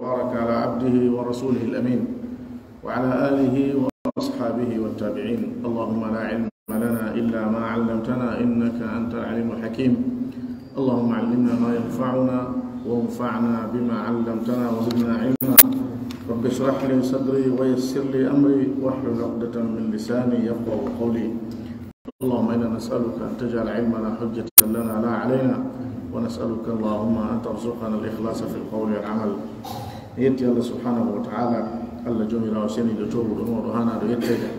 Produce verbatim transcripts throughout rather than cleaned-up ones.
وبارك على عبده ورسوله الأمين وعلى آله وأصحابه والتابعين. اللهم لا علم لنا إلا ما علمتنا إنك أنت العليم الحكيم. اللهم علمنا ما ينفعنا وانفعنا بما علمتنا وزدنا علما. رب اشرح لي صدري ويسر لي أمري واحلل عقدة من لساني يفقهوا قولي. اللهم إنا نسألك أن تجعل علمنا حجة لنا لا علينا، ونسألك اللهم أن ترزقنا الإخلاص في القول والعمل. En yetti Allah subhanahu wa ta'ala, Allah joomiraawo seniiɗo, toowuɗo, mawɗo, haanaaɗo yetteede.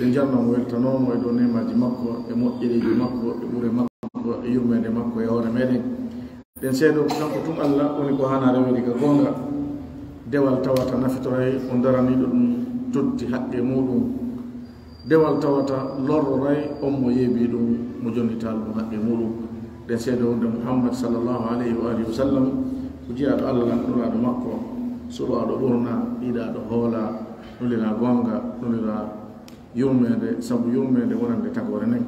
En jarnan mo, weltanoo mo e dow neemaaji makko, e moƴƴereeji makko, e ɓure makko, e yurmeende makko e hoore meɗen. Ɗen seedoo ko kanko tun Allah woni ko haanaa reweede ka goonga. Dewal tawata nafitoray on daraniiɗo ɗum totti haqqe muuɗum. Dewal tawata lorroray on mo yeebii ɗum, mo jonnitaa ɗum haqqe muuɗum. Ɗen seedoo wonde Muhammad sallallahu alayhi wa alihi wa sallam ko jiyaaɗo Allah, nulaaɗo makko, suɓaaɗo ɓurna, yiɗaaɗo hoola, nuliraa goonga, nuliraa yurmeende, sabu yurmeende wonande tagoore nden.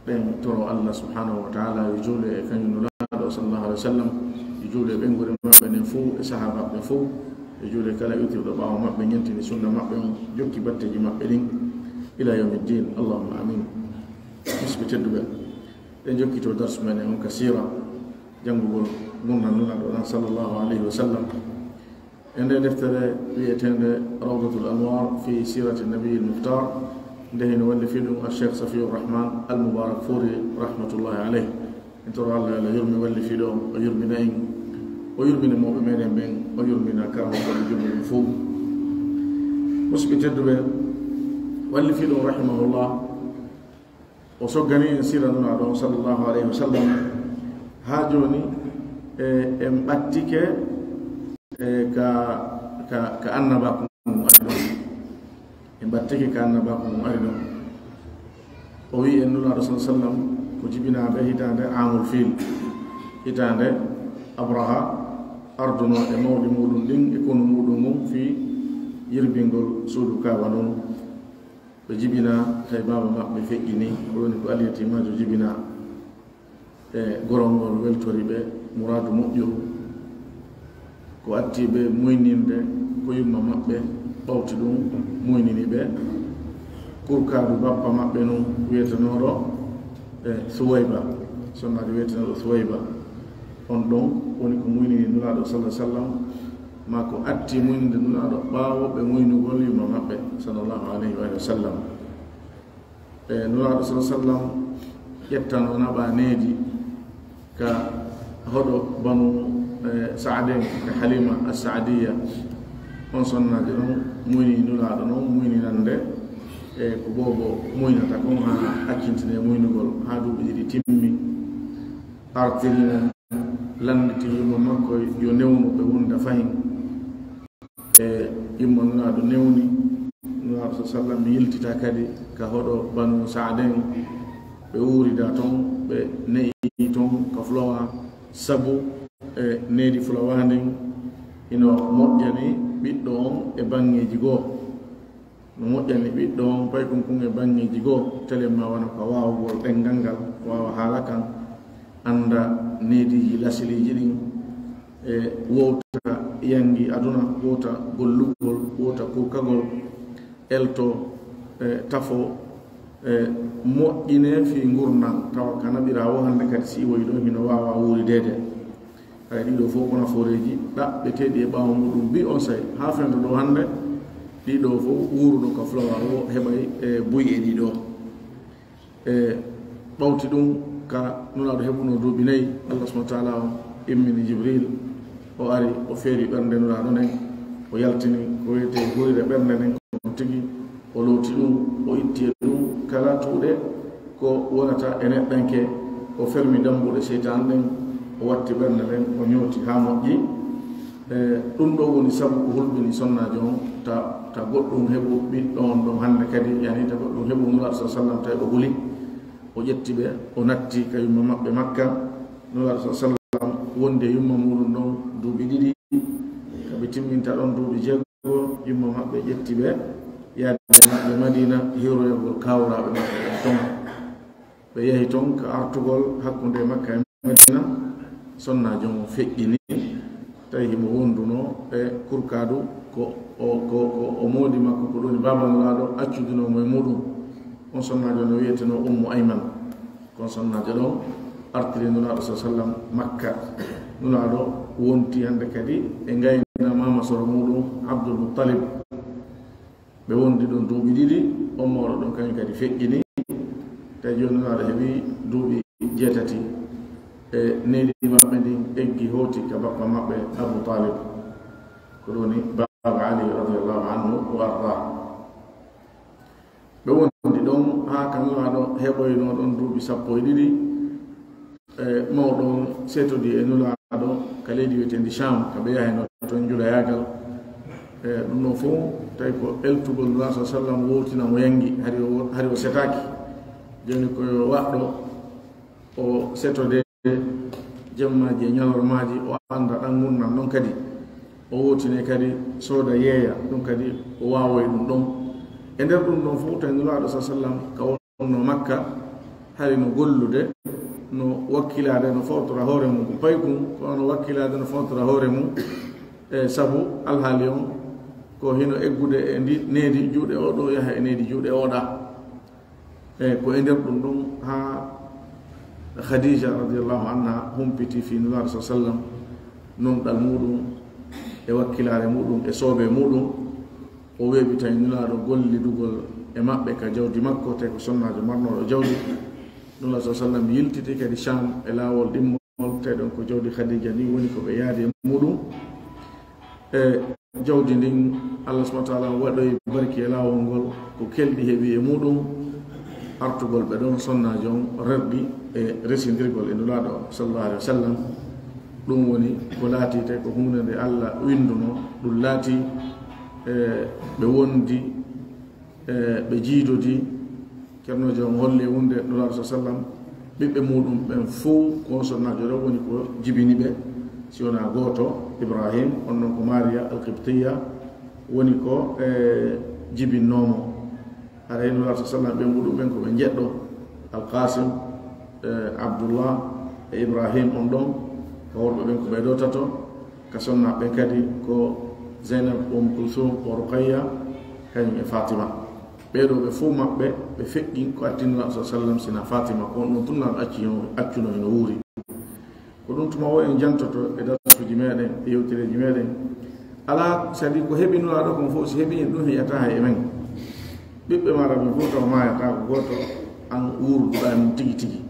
Ɗen toro Allah subhanahu wa ta'ala yo juule e kañum nulaaɗo sallallahu alaihi wa sallam, yo juule e ɓeynguure maɓɓe nden fow, e sahaabaaɓe ɓen fow, yo juule kala iwtirɗo ɓaawo maɓɓe, ñentini sunna maɓɓe on, jokki batteeji maɓɓe ɗin, ila yawmi ddin. Allahumma amin. Musidɓe tedduɓe, ɗen jokkito darsu men e on ka siira, janngugol ngurndan nulaaɗo ɗan sallallahu alaihi wa sallam. E nde deftere wi'eteende Rawdatul Anwar fi Sirati Nabiyil Mukhtar, nde hino wallifii ɗum Al Sheikh Safiyur Rahman Al Mubarak Fori rahmatullahi alayh. En toro Allah yo Allah yurme wallifiiɗo on, o yurmina en, o yurmina mawɓe meɗen ɓen, o yurmina karamokooɓe julɓe ɓen fow. Musidɓe tedduɓe, wallifiiɗo on rahimahullah, o soggani en siira nulaaɗo on sallallahu alayhi wa sallam. Haa jooni, e, en ɓattike, e, ka, ka, ka annabaaku ngun ari ɗon. En ɓattike ka annabaaku ngun ari ɗon. O wi'i en nulaaɗo sallallahu alayhi wa sallam ko jibinaade hitaande Aamul Fiil, hitaande Abraha ardunoo e mawɗi muuɗum ɗin e konu muuɗum ngun fii yirbingol suudu Kaaba ndun. Ɓe jibinaa, tawi baaba maɓɓe feƴƴinii, ko woni ko Aliyatiimaajo jibinaa. E gorol ngol weltori ɓe, muraadu moƴƴuru. Ko atti ɓe muyninde ko yumma maɓɓe, ɓawti ɗum muynini ɓe. Kurkaadu bappa maɓɓe nun wi'etenooɗo, e, Suwayba, sonnaajo wi'etenooɗo Suwayba. On ɗon woni ko muynini Nulaaɗo sallallahu alaihi wa sallam, maa ko atti muyninde Nulaaɗo ɓaawo ɓe muynugol yumma maɓɓe, sallallahu alaihi wa sallam. E, Nulaaɗo sallallahu alaihi wa sallam ƴettano naɓa needi ka hoɗo Banu, e, Sa'den, ka Halima As-Sa'diya. On sonnaajo ɗon muyni Nulaaɗo non muyninande, e, ko boobo muynata kon haa accintine muynugol haa duuɓi ɗiɗi timmi. Artiri mo, lannditi yumma makko yo newnu ɓe wonda fahin. E yumma Nulaaɗo newni, Nulaaɗo sallallahu alaihi wa sallam yiltita kadi ka hoɗo Banu Sa'den. Ɓe wuurida ton, ɓe ne'i ton ka fulawa, sabu, e, needi fulawa ndin hino moƴƴani ɓiɗɗo on e baŋŋeeji goo. No moƴƴani ɓiɗɗo on paykun kun e baŋŋeeji goo, telen ma wano ka waawugol ɗenngal ngal, waawa haala kan, annda neediiji lasiliiji ɗin, e wowta yanngi aduna, wowta gollugol, wowta kurkagol, elto, e tafo, e moƴƴine fii ngurndan, tawa ka naɓiraa woo hannde kadi si iwoyi ɗon hino waawa wuurideede. Hay ɗiɗo fow ko nafooreeji ɗaɓɓeteeɗi e ɓaawo muuɗum. Bi on say, haa fento ɗoo hannde, ɗiɗo fow wuuruɗo ka fulawa o heɓay, e, buy e ɗiɗo. E ɓawti ɗum ka Nulaaɗo heɓunoo duuɓi nayi, Allah subhanahu wa ta'ala on immini Jibril, o ari, o feeri ɓernde Nulaaɗo nden, o yaltini ko wiyetee hurire ɓernde nden, ko tigi o looti ɗum, o itti e ɗum kala tuuɗe ko wonata e neɗɗanke, o fermi dambuɗe seytaane ɗen, o watti ɓernde nden, o ñooti haa moƴƴi. E, ɗum ɗoo woni sabu ko hulɓini sonnaajo on, ta, ta goɗɗum heɓu ɓiɗɗo on ɗon hannde kadi, yani ta goɗɗum heɓu Nulaaɗo sallallahu alaihi wa sallam, tawi o huli, o ƴetti ɓe, o natti ka yumma maɓɓe Makka. Nulaaɗo sallallahu alaihi wa sallam wondi e yumma muuɗum ɗon duuɓi ɗiɗi, ka ɓe timminta ɗon duuɓi jeego, yumma maɓɓe ƴetti ɓe, yaadi e maɓɓe Madiina, hiroyagol kawraaɓe maɓɓe ɓen ton. Ɓe yahi ton ka artugol hakkunde Makka e Madiina, sonnaajo on feƴƴini, tawi himo wondunoo e suka du ko o, ko, ko o moodi makko, ko ɗoni baaba Nulaaɗo accudunoo mo e muuɗum. On sonnaajo no wi'etenoo Ummu Ayman. Kon sonnaajo ɗon artiri Nulaaɗo sa sallam Makka. Nulaaɗo wonti hannde kadi e ngayna maama soro muuɗum Abdul Muttalib. Ɓe wondi ɗon duuɓi ɗiɗi, on mawɗo ɗon kañum kadi feƴƴini. Tawi jooni Nulaaɗo heɓi duuɓi jeetati. E needi maɓɓe ndin eggi hooti ka bappa maɓɓe Abu Talib. Ko ɗoni baaba Ali radiyallahu anhu wa arda. Ɓe wondi ɗon haa ka Nulaaɗo heɓoynoo ɗon duuɓi sappo e ɗiɗi. E mawɗo on setodi e Nulaaɗo ka leydi wi'eteendi Sham, ka ɓe yahaynoo ton julayaagal. E ɗum ɗon fof tawi ko eltugol Nulaaɗo sa sallam wowtina mo yangi, hari o, hari o setaaki. Jooni ko yo waɗɗo o setode jemmaaji e ñalormaaji, o annda ɗan ngurndan ɗon kadi. O wowtine kadi sooda yeeya, ɗum kadi o waawoy ɗum ɗon. E nder ɗum ɗon fof tawi Nulaaɗo sa sallam ka wonno Makka, hari no gollude, no wakkilaade, no fawtora hoore mum ko paykun, kono no wakkilaade, no fawtora hoore mum, e sabu alhaali on ko hino eggude e ndi needi juuɗe oo ɗoo yaha e needi juuɗe oo ɗaa. E ko e nder ɗum ɗum haa Khadija radiyallahu anha humpiti fii Nulaaɗo sa sallam, nunɗal muuɗum e wakkilaare muuɗum e soobee muuɗum. O weeɓi tawi Nulaaɗo gollidugol e maɓɓe ka jawdi makko, tawi ko sonnaajo marnooɗo jawdi. Nulaaɗo sa sallam yiltiti kadi Sham e laawol ɗimmo. Tawɗen ko jawdi Khadija ndin woni ko ɓe yaadi e muuɗum. E jawdi ndin, Allah subhanahu wa ta'ala waɗoyi barki e laawol ngol, ko kelɗi heɓi e muuɗum, artugol ɓe ɗon sonnaajo on rerɗi e resindirgol e Nulaaɗo sallallahu alaihi wasallam. Ɗum woni ko laati tawi ko huunde nde Allah winnduno, ɗum laati, e, ɓe wondi, e, ɓe jiidodi. Ceerno Joom holli e wonde Nulaaɗo sa sallam, ɓiɓɓe muuɗum ɓen fow, ko on sonnaajo ɗo woni ko jibini ɓe, si wonaa gooto, Ibrahim, on non ko Mariya Al-Qibtiyya woni ko, e, jibinnoo mo. Haray Nulaaɗo sa sallam, ɓe muuɗum ɓen ko ɓe njeɗɗo, Al-Qasim, e, Abdullah, e Ibrahim on ɗon, ka worɓe ɓen ko ɓe ɗo tato, ka sonnaaɓe ɓen kadi ko Zeynab, Umm Kulsum, o Ruqayya, kañum e Fatima. Ɓee ɗoo ɓe fow maɓɓe, ɓe feƴƴi ko atti Nulaaɗo sa sallam, sina Fatima, ko on ɗon tun Nulaaɗo acci hino, accuno hino wuuri. Ko ɗum tuma o en jantoto e darsuuji meɗen, e yewtereeji meɗen. Alaa, sabi ko heɓi Nulaaɗo kon fow, si heɓi en ɗum, heƴataa hay e men. Ɓiɓɓe maaɗa ɓen fow taw maayataa ko gooto, an wuurduɗaa e mum tigi tigi.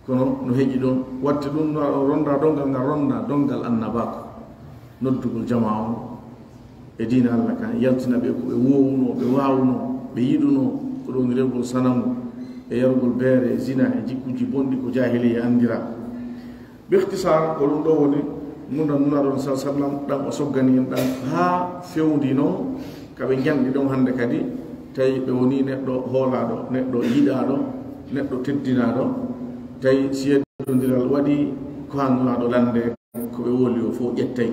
Kono no heƴi ɗon, watte ɗum no ronda dongal ngal, ronda dongal annabaaku, noddugol jamaa on e diina Allah kan, yaltina ɓe ko ɓe woowunoo, ɓe waawunoo, ɓe yiɗunoo, ko ɗon rewgol sanamu e yarugol beere e zina e jikkuuji bonɗi ko jaahiliyya anndiraa. Bi ikhtisaar, ko ɗum ɗoo woni ngurndan Nulaaɗo on, sallallahu alaihi wasallam, ɗan o soggani en ɗan haa fewndi non ka ɓe njanɗi ɗon hannde kadi, tawi ɓe wonii neɗɗo hoolaaɗo, neɗɗo yiɗaaɗo, neɗɗo teddinaaɗo, tawi si yeddondiral waɗii, ko haa Nulaaɗo lanndee, ko ɓe woli o fow ƴettay.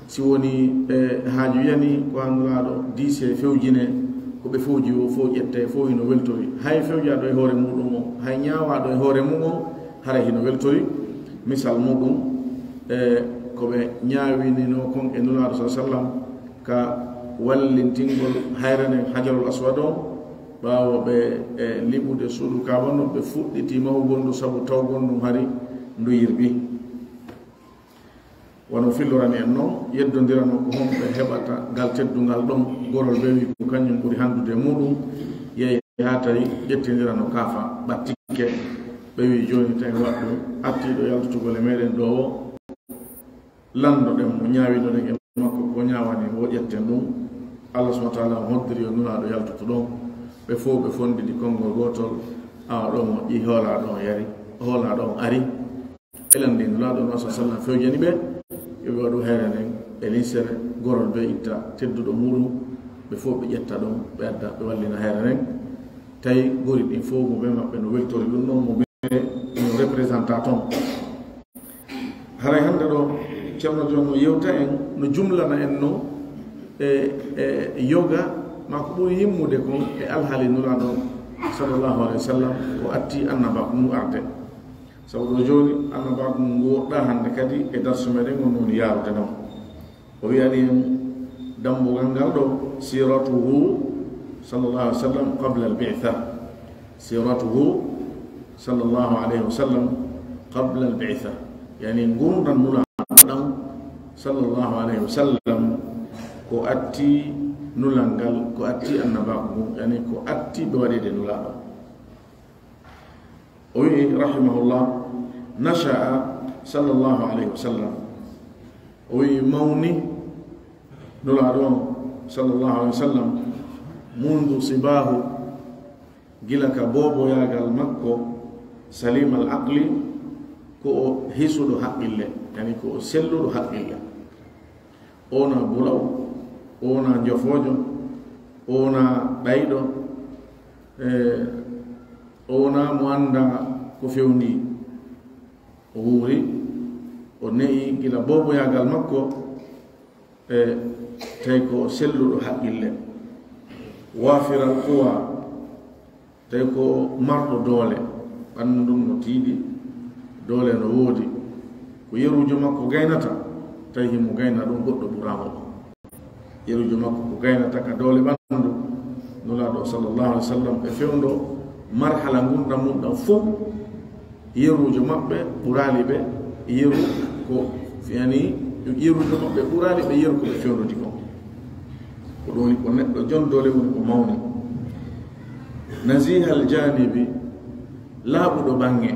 Si wonii, e, haaju yanii, ko haa Nulaaɗo diisee, fewjinee, ko ɓe fewji o fow ƴettay, fow hino weltori. Hay fewjaaɗo e hoore muuɗum on, hay ñaawaaɗo e hoore mum on, haray hino weltori. Misal muuɗum, e, ko ɓe ñaawininoo kon e Nulaaɗo, sallallahu alaihi wasallam, ka wallintingol hayre nden Hajarul Aswad on, ɓaawo ɓe, e, liɓude suudu Kaaba ndun, ɓe fuɗɗiti mawugol ndu sabu tawgol ndun hari ndu yirɓi. Wano fillorani en non, yeddondirano ko honɓe heɓata ngal teddungal ɗon, gorol ɓe wi'i ko kañum ɓuri handude e muuɗum, yehi haa tawi ƴettindirano kaafa ɓattike. Ɓe wi'i jooni tawi waɗɗum artiiɗo yaltutugol e meɗen ɗoo o, lanndo ɗen mo, ñaawino ɗen e makko ko ñaawani o ƴetten ɗum. Allah subhanahu wa ta'ala on hoddiri yo Nulaaɗo yaltutu ɗon. Ɓe fow ɓe fondidi konngol gootol, awa ɗo moƴƴi, hoolaaɗo on yari, hoolaaɗo on ari. Ɓe lanndii Nulaaɗo on, sallallahu alaihi wasallam, fewjani ɓe, yo ɓe waɗu hayre nden e linsere, gorol ɓe itta tedduɗo muuɗum, ɓe fow ɓe ƴetta ɗon, ɓe adda, ɓe wallina hayre nden. Tawi gori ɗin fow mo ɓe maɓɓe no weltori ɗum ɗon, mo ɓe no représentant ton. Haray hannde ɗo, Ceerno Joom no yewta en, no jumlana en no e, e yoga, maa ko ɓuri himmude kon e alhaali Nulaaɗo on, sallallahu alaihi wasallam, ko atti annabaaku ngu arde. Sabu ɗo jooni, annabaaku ngu woɗɗaa hannde kadi e darsu meɗen ngon woni yaarude non. O wi'ani en, Dambugal ngal ɗoo, siratuhu sallallahu alaihi wasallam qabla al-bi'tha. Siratuhu sallallahu alaihi wasallam qabla al-bi'tha. Yani ngurndan Nulaaɗo ɗan sallallahu alaihi wasallam ko atti nulal ngal, ko atti annabaaku ngun, yani ko atti ɓe waɗeede Nulaaɗo. O wi'i, rahimahullah, nasha'a sallallahu alaihi wasallam. O wi'i, mawni Nulaaɗo on, sallallahu alaihi wasallam, mundu sibahu, gila ka booboyaagal makko, salim al aqli, ko o hisuɗo haqqille, yani ko o selluɗo haqqille. O na bulaw, o na njofoojo, o na ɗayɗo, eh, o na mo annda ko fewndi. O wuuri, o ne'i gila booboyaagal makko, e tawi ko selluɗo haqqille. Waafiral quwa, tawi ko marɗo doole, ɓanndu ndun no tiiɗi, doole no woodi. Ko yeruujo makko gaynata, tawi himo gayna ɗun, goɗɗo ɓuraamo ɗun. Yeruujo makko ko gaynata ka doole ɓanndu. Nulaaɗo sallallahu alaihi wasallam e fewndo marhala ngurndan mun ɗan fow. Yeruujo maɓɓe ɓuraali ɓe yeru ko, yani, yeruujo maɓɓe ɓuraali ɓe yeru ko ɓe fewndodi kon. Ko ɗun woni ko neɗɗo jon doole woni ko mawni. Nazihal janibi, laaɓuɗo baŋŋe.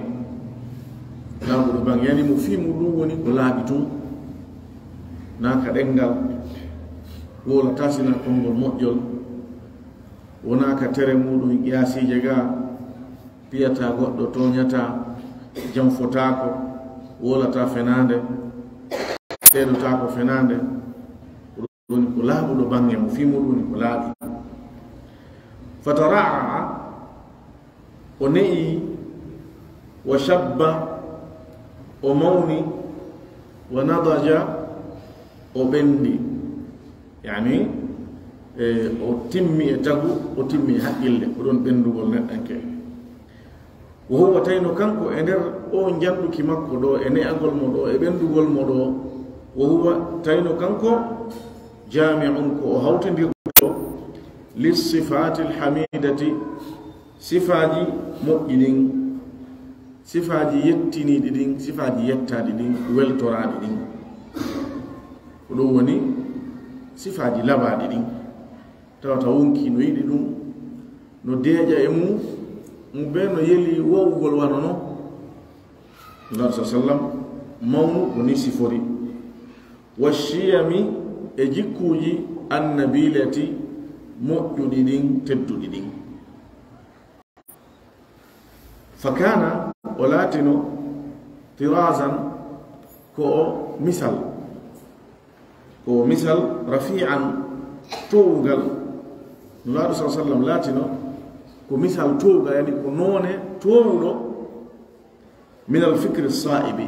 Laaɓuɗo baŋŋe, yani mo fii mun ɗun woni ko laaɓi tun. Naa ka ɗenngal, wowlataa si naa konngol moƴƴol. Wonaa ka tere muɗum yaasiije gaa, piyataa goɗɗo, tooɲataa, janfotaako, wowlataa fenaande, seedotaako fenaande. Woni ko laaɓuɗo baŋŋe mo fii muɗum woni ko laaɓi. Fatara'a, o ne'i, wa shabba, o mawni, wa nadaja, o ɓenndi. Yani, e, o timmi e tagu, o timmi e haqqille, ko ɗon ɓenndugol neɗɗanke. Wa huwa, tayno kanko e nder o njanɗuki makko ɗo, e ne'agol mo ɗo, e ɓenndugol mo ɗo, wa huwa, tayno kanko, jami'un, ko o hawtindirɗo, lissifaatil hamidati, sifaaji moƴƴi ɗin, sifaaji yettiniiɗi ɗin, sifaaji yettaaɗi ɗin, weltoraaɗi ɗin. Ko ɗum woni sifaaji labaaɗi ɗin. Tawata wonkii no yiɗi ɗum, no deeƴa e mum, mo bee no yeli wowugol wano non. Nulaaɗo sa sallam, mawnu ko ni sifori. Wa shiyami, e jikkuuji annabilati, moƴƴuɗi ɗin, tedduɗi ɗin. Fa kana, o laatino, tirazan, ko o misal. Ko misal rafi'an, toowungal. Nulaaɗo sa sallam laatino ko misal toowungal, yani ko noone toowuɗo, min al fikri sa'ibi,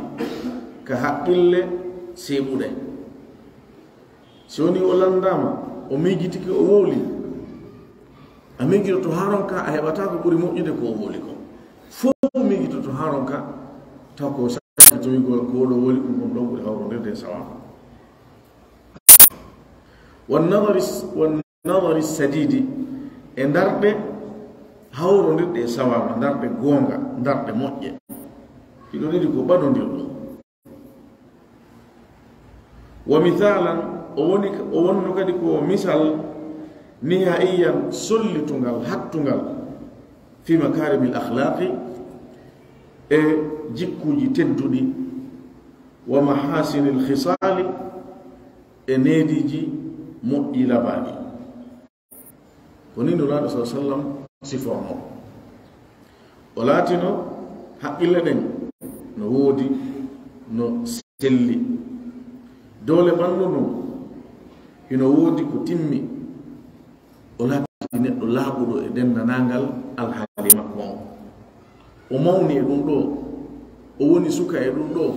ka haqqille seeɓuɗe. Si woni o lanndaama, o miijitike, o wowli, a miijoto haa ronka, a heɓataa ko ɓuri moƴƴude ko o wowli kon. Fow miijoto haa ronka, taw ko sakkitoygol ko o ɗo wowli ɗum, ɗum ɗon ɓuri hawrondirde e sawaaba. Wan nadari, wan nadari sadidi, e ndarɗe hawrondirɗe e sawaaba, ndarɗe goonga, ndarɗe moƴƴe. Ɗiɗo ɗiɗi ko ɓadondirɗum. Wa mithalan, o woni, o wonno kadi ko misal nihaiyan sollitungal, hattungal, fi makarimil akhlaqi, e jikkuuji tedduɗi, wa mahasinil khisali, e neediiji moƴƴi labaaɗi. Ko nii Nulaaɗo sa sallam siforno. O laatino haqqille ɗen no woodi, no selli. Doole ɓanndu ndun hino woodi ko timmi. O laati neɗɗo laaɓuɗo e denndaangal alhaali makko on. O mawni e ɗum ɗoo, o woni suka e ɗum ɗoo,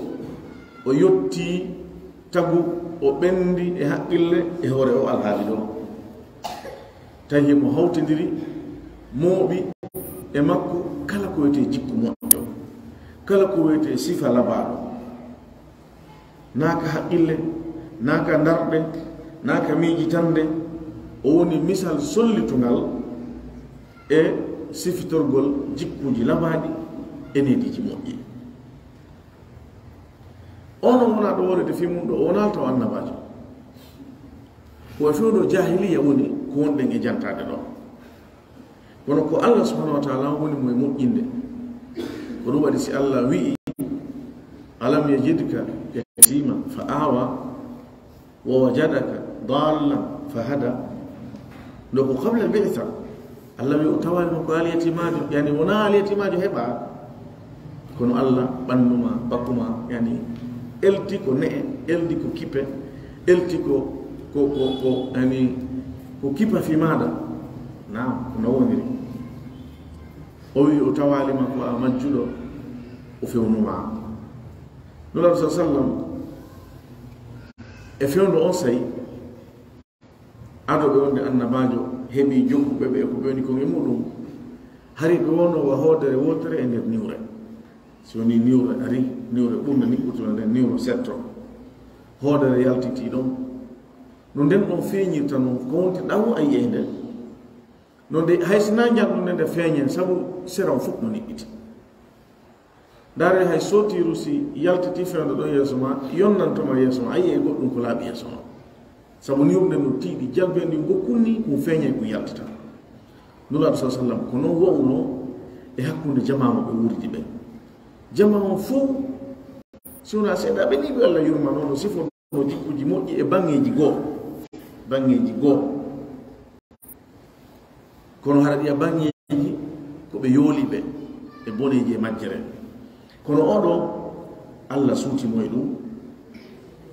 o yottii tagu, o ɓenndi e haqqille e hoore oo alhaali ɗoo. Tawi himo hawtindiri mooɓi e makko kala ko wiyetee jikku moƴƴo, kala ko wiyetee sifa labaaɗo. Naa ka haqqille, naa ka ndarɗe, Naa ka miijitannde, o woni misal sollitungal e sifitorgol jikkuuji labaaɗi e neediiji moƴƴi. On on wonaa ɗo wonde fii mun ɗo, o wonaa taw annabaajo. Ko e fewndo jaahiliya woni ko wonɗen e jantaade ɗo. Kono ko Allah subhanahu wa ta'ala woni mo e moƴƴinde. Ko ɗum waɗi si Allah wi'i, "Alam yajidka yatiman fa awa, wa wajadaka dallan fa hada." Nde ko qabla al-bi'tha, Allah wi'i o tawaali mo ko alyatimaajo, yani wonaa alyatimaajo heɓa. Kono Allah ɓanndu maa, bakku maa, yani elti ko ne'e, elti ko kipe, elti ko, ko, ko, ko, yani ko kipa fii maaɗa. Naam, ko no woniri. O wi'i o tawaali ma ko a majjuɗo, o fewnu ma. Nulaaɗo sa sallam, e fewndo on saa'i, ado ɓe wonde annabaajo heɓi jokkuɓe ɓe e ko ɓe woni kon e muɗum, hari ɓe wonno wa hoodere wootere e nder niwre. Si woni niwre ari, niwre ɓurnde ni ɓurtude nden niwre setto. Hoodere yaltitii ɗon. No nden ɗon feeñirta non, ko wonti ɗawo a yi'ay nden. No nde, hay si naa njanɗunde nde feeñen, sabu sera on fof no niɓɓiti. Ndaaree, hay sootiiru si yaltitii fewndo ɗon yeeso maa, yonnanto ma yeeso maa, a yi'ay goɗɗum ko laaɓi yeeso maa. Sabu niwre nden no tiiɗi, jalbeendi ngun kunni, kun feeñay, kun yaltita. Nulaaɗo sa sallam, ko non wa'unoo e hakkunde jamaa mo ɓe wuuridi ɓen. Jamaa on fow, si wonaa seeɗaaɓe nii ɓe Allah yurmanoo, no sifonoo jikkuuji moƴƴi e baŋŋeeji goo. Baŋŋeeji goo. Kono hara ɗiya baŋŋeeji ko ɓe yooli ɓe e boneeji e majjere. Kono oo ɗoo, Allah suuti mo e ɗum,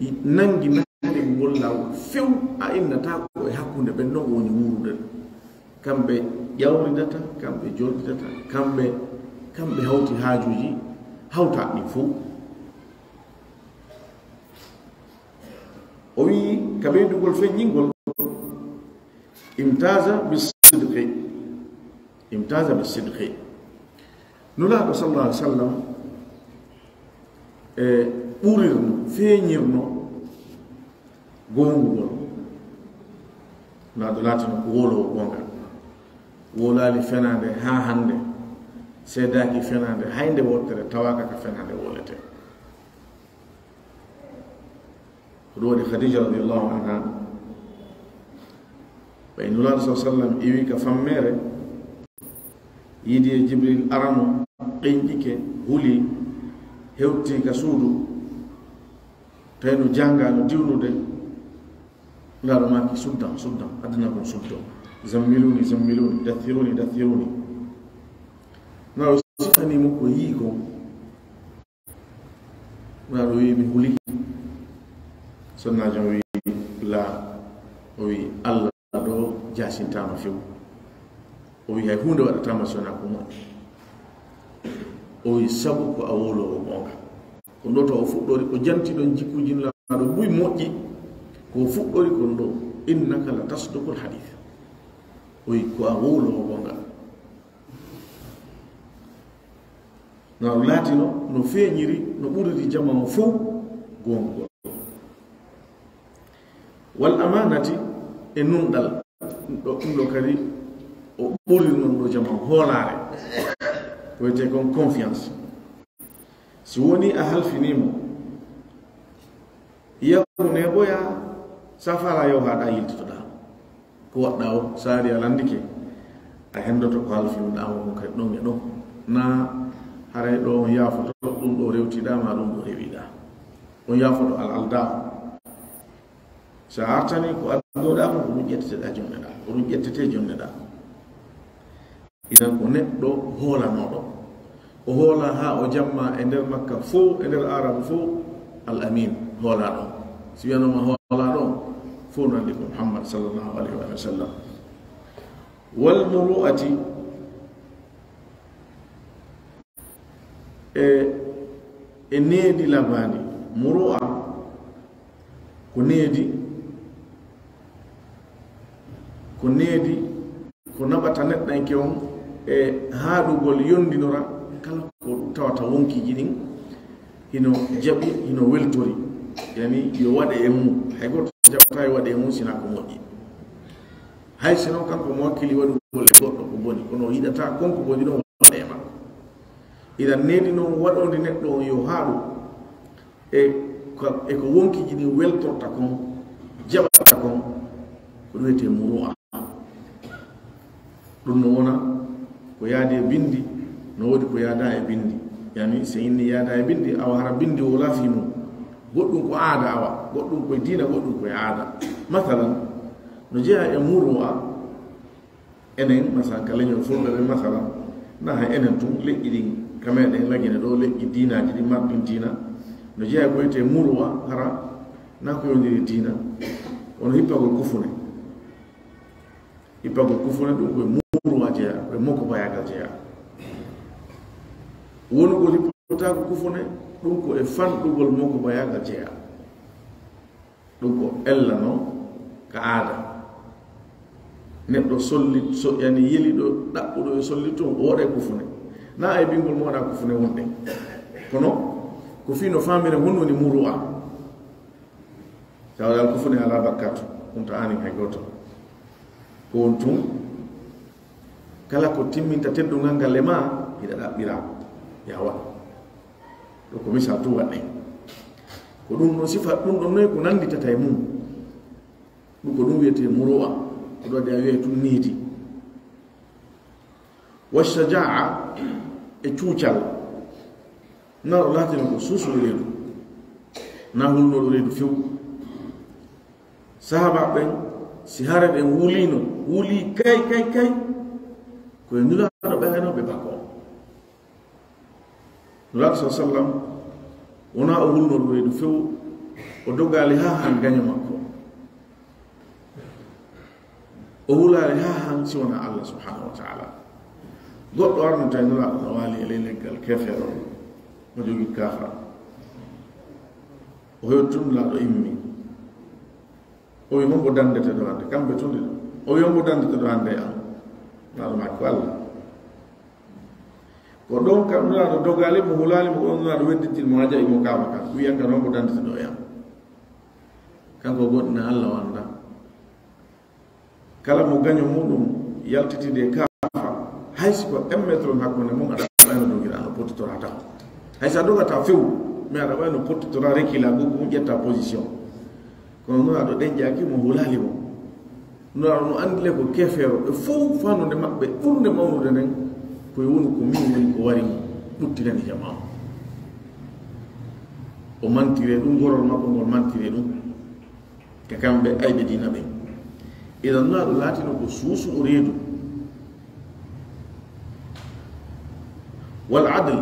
i-, nangi nande ngol laawol few, a innataa ko e hakkunde ɓen non woni wuurude. Kamɓe ƴawridata, kamɓe jolɗidata, kamɓe, kamɓe hawti haajuuji hawtaaɗi ɗin fow. O wi'i, ka ɓeydugol feññingol, "Imtaza bisidqi." Imtaza bisidqi. Nulaaɗo sallallahu alaihi wasallam e ɓurirno, feeñirno goongugol. Nulaaɗo laatino ko wowloowo goonga. Wowlaali fenaande haa hannde, seedaaki fenaande hay nde wottere tawaaka ka fenaande wowletee. Ko ɗum waɗi Khadija radiyallahu anha, ɓay Nulaaɗo sallallahu alaihi wasallam iwi ka fammeere, yiidi e Jibril arano, ɗenƴike, huli, hewti ka suudu, tawi no jannga, no diwnude. Nulaaɗo maaki, "Suddan, suddan, adana kon suddo. Zammiluni, zammiluni, dathiruni, dathiruni." Nulaaɗo sifani mo ko yi'i kon. Nulaaɗo wi'i, "Mi huli." Sonnaajo on wi'i, "Laa." O wi'i, "Allah ɗoo jaasintaama few." O wi'i, "Hay huunde waɗataa ma si wonaa ko moƴƴi." O wi'i, "Sabu ko a wowloowo goonga." Ko ɗoo to o fuɗɗori, o janti ɗon jikkuuji Nulaaɗo buy moƴƴi. Ko o fuɗɗori kon ɗoo, "Innaka la tasduqul hadith." O wi'i, "Ko a wowloowo goonga." No laatino, no feeñiri, no ɓuriri jamaa on fow goongugol. Wal amaanati e nunɗal, ɗo, ɗum ɗo kadi o ɓuri non ɗo jamaa on, hoolaare. Ko wiyetee kon confiance. Si woni a halfinii mo, yahu neeɓoya, sa faalaa yahu haa ɗa yiltitoɗaa. Ko waɗɗaa o, so ari a lanndike, a henndoto ko halfinuɗaa mo kon kadi ɗon e ɗon. Naa haray ɗo on yaafoto, ɗum ɗo rewtiɗaa, maa ɗum ɗo rewiɗaa. On yaafoto al aldaa. So a artanii ko addoɗaa kon, ko ɗum ƴetteteɗaa jonneɗaa, ko ɗum ƴettetee jonneɗaa. Idan ko neɗɗo hoolanooɗo. O hoolaa haa o jammaa e nder Makka fow, e nder Aarabu fow, Al Amin, hoolaaɗo. Si wiyanooma hoolaaɗo, fow no anndi ko Muhammad sallallahu alayhi wa sallam. Wal muru'ati, e, e needi labaandi. Muru'a ko needi, ko needi, ko naɓata neɗɗanke on e haaɗugol yondinora kala ko tawata wonkiiji ɗin hino jaɓi, hino weltori. Yani yo waɗe e mum. Hay gooto jaɓataa e waɗee mum sinaa ko moƴƴi. Hay si non kanko mo wakkili waɗugol e goɗɗo ko boni, kono o yiɗataa kon ko boni ɗon waɗee ma. Idan needi non waɗondi neɗɗo on yo haaɗu e ko, e ko wonkiji ɗin weltorta kon, jaɓata kon, ko ɗum wiyetee muru'a. Ɗum no wona ko yaadi e bindi, no woodi ko yaadaa e bindi. Yani, si inni yaadaa e bindi, awa hara bindi o laafii mum. Goɗɗum ko aada, awa, goɗɗum ko e diina, goɗɗum ko e aada. Masalan, no jeyaa e muru'a, enen, masalan, ka leñol fulɓe ɓe, masalan, na hay enen tun, leƴƴi ɗin, ka meɗen Lagine ɗoo, leƴƴi diinaaji ɗin marɗin diina, no jeyaa ko wiyetee muru'a, hara na ko yondiri diina, wano hippagol kufune. Hippagol kufune ɗum ko e muru'a jeyaa, ko e mokobayaagal jeyaa. Wonugol hippotaagu kufune, ɗum ko e fanɗugol mokobayaagal jeyaa. Ɗum ko ella non ka aada. Neɗɗo solli, so, yani yeliɗo, ɗaɓɓuɗo e solli tun, o waɗay kufune. Na ay bingol mo waɗa kufune wonde. Kono, ko fii no faamira honɗun woni muru'a. Tawa dal kufune alaa bakkaatu, ɗum to anin hay gooto. Ko won tun, kala ko timminta teddungal ngal e maa, hiɗa ɗaɓɓira, yaa waɗu. Ɗo ko misal tun waɗɗen. Ko ɗum ɗon sifa, ɗum ɗon noy ko nannditata e mum. Ɗum ko ɗum wiyetee muru'a, ko ɗum waɗi a wiyay tun needi. Wa shajaa'a e cuucal. Nulaaɗo laatino ko suusuɗo reedu. Na hulnooɗo reedu few. Sahaaba ɓen, si hare ɗen wuliino, wulii kay, kay, kay. Ko e Nulaaɗo ɓe hayno ɓe bakoo. Nulaaɗo sa sallam, wonaa o hulnooɗo reedu few, o dogaali haa han gaño makko. O hulaali haa han si wonaa Allah subhanahu wa ta'ala. Goɗɗo arno tawi Nulaaɗo no waali e ley leggal keefeero, o jogii kaafa. O heɓi tun Nulaaɗo immi. O wi, "Hombo dandete ɗo hannde?" Kamɓe tun ɗiɗo. O wi, "Hombo dandete ɗo hannde e an?" Nulaaɗo maaki, "Ko Allah." Ko ɗon kam Nulaaɗo dogaali mo, hulaali mo, ko ɗon Nulaaɗo weddintin mo, haa jaɓi mo kaafa kan. Wi'i, "An kan, hombo dandete ɗo e an?" Kanko goonɗinaa Allah wonda. Kala mo gaño muɗum yaltitide e kaafa, hay si ko un mètre on hakkunde mum, aɗa wawi no dogira, no pottitoraa taho. Hay si a dogataa few, mais aɗa wawi no pottitoraa, reculer, goɗɗum ƴetta position. Kono Nulaaɗo ɗen jaaki mo, hulaali mo. Nulaaɗo no anndi le ko keefeero, ɓe fow fannude maɓɓe, ɓurnde mawnude nden, ko e wonu ko min woni ko wari mo, ɓuttinani jamaa on. O mantire ɗum, gorol makko ngol mantire ɗum. Ka kamɓe ayɓe diina ɓen. Idan Nulaaɗo laatino ko suusuɗo reedu. Wal adl,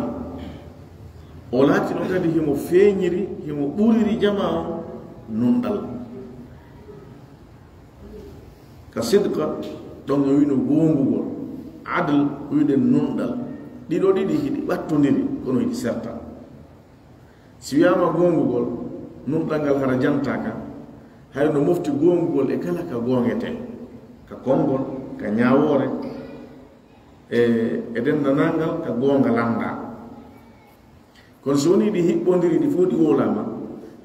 o laatino kadi himo feeñiri, himo ɓuriri jamaa on nunɗal. Ka sidqa, ɗon o wi'uno goongugol, adl wi'uɗen nunɗal. Ɗiɗo ɗiɗi hiɗi ɓattondiri, kono hiɗi serta. Si wi'aama goongugol, nunɗal ngal hara jantaaka, hay no mofti goongugol e kala ka goongetee, ka konngol, ka ñaawoore, e, e denndanangal ka goonga lanndaa. Kono si wonii ɗi hiɓɓondiri, ɗi fow ɗi wowlaama,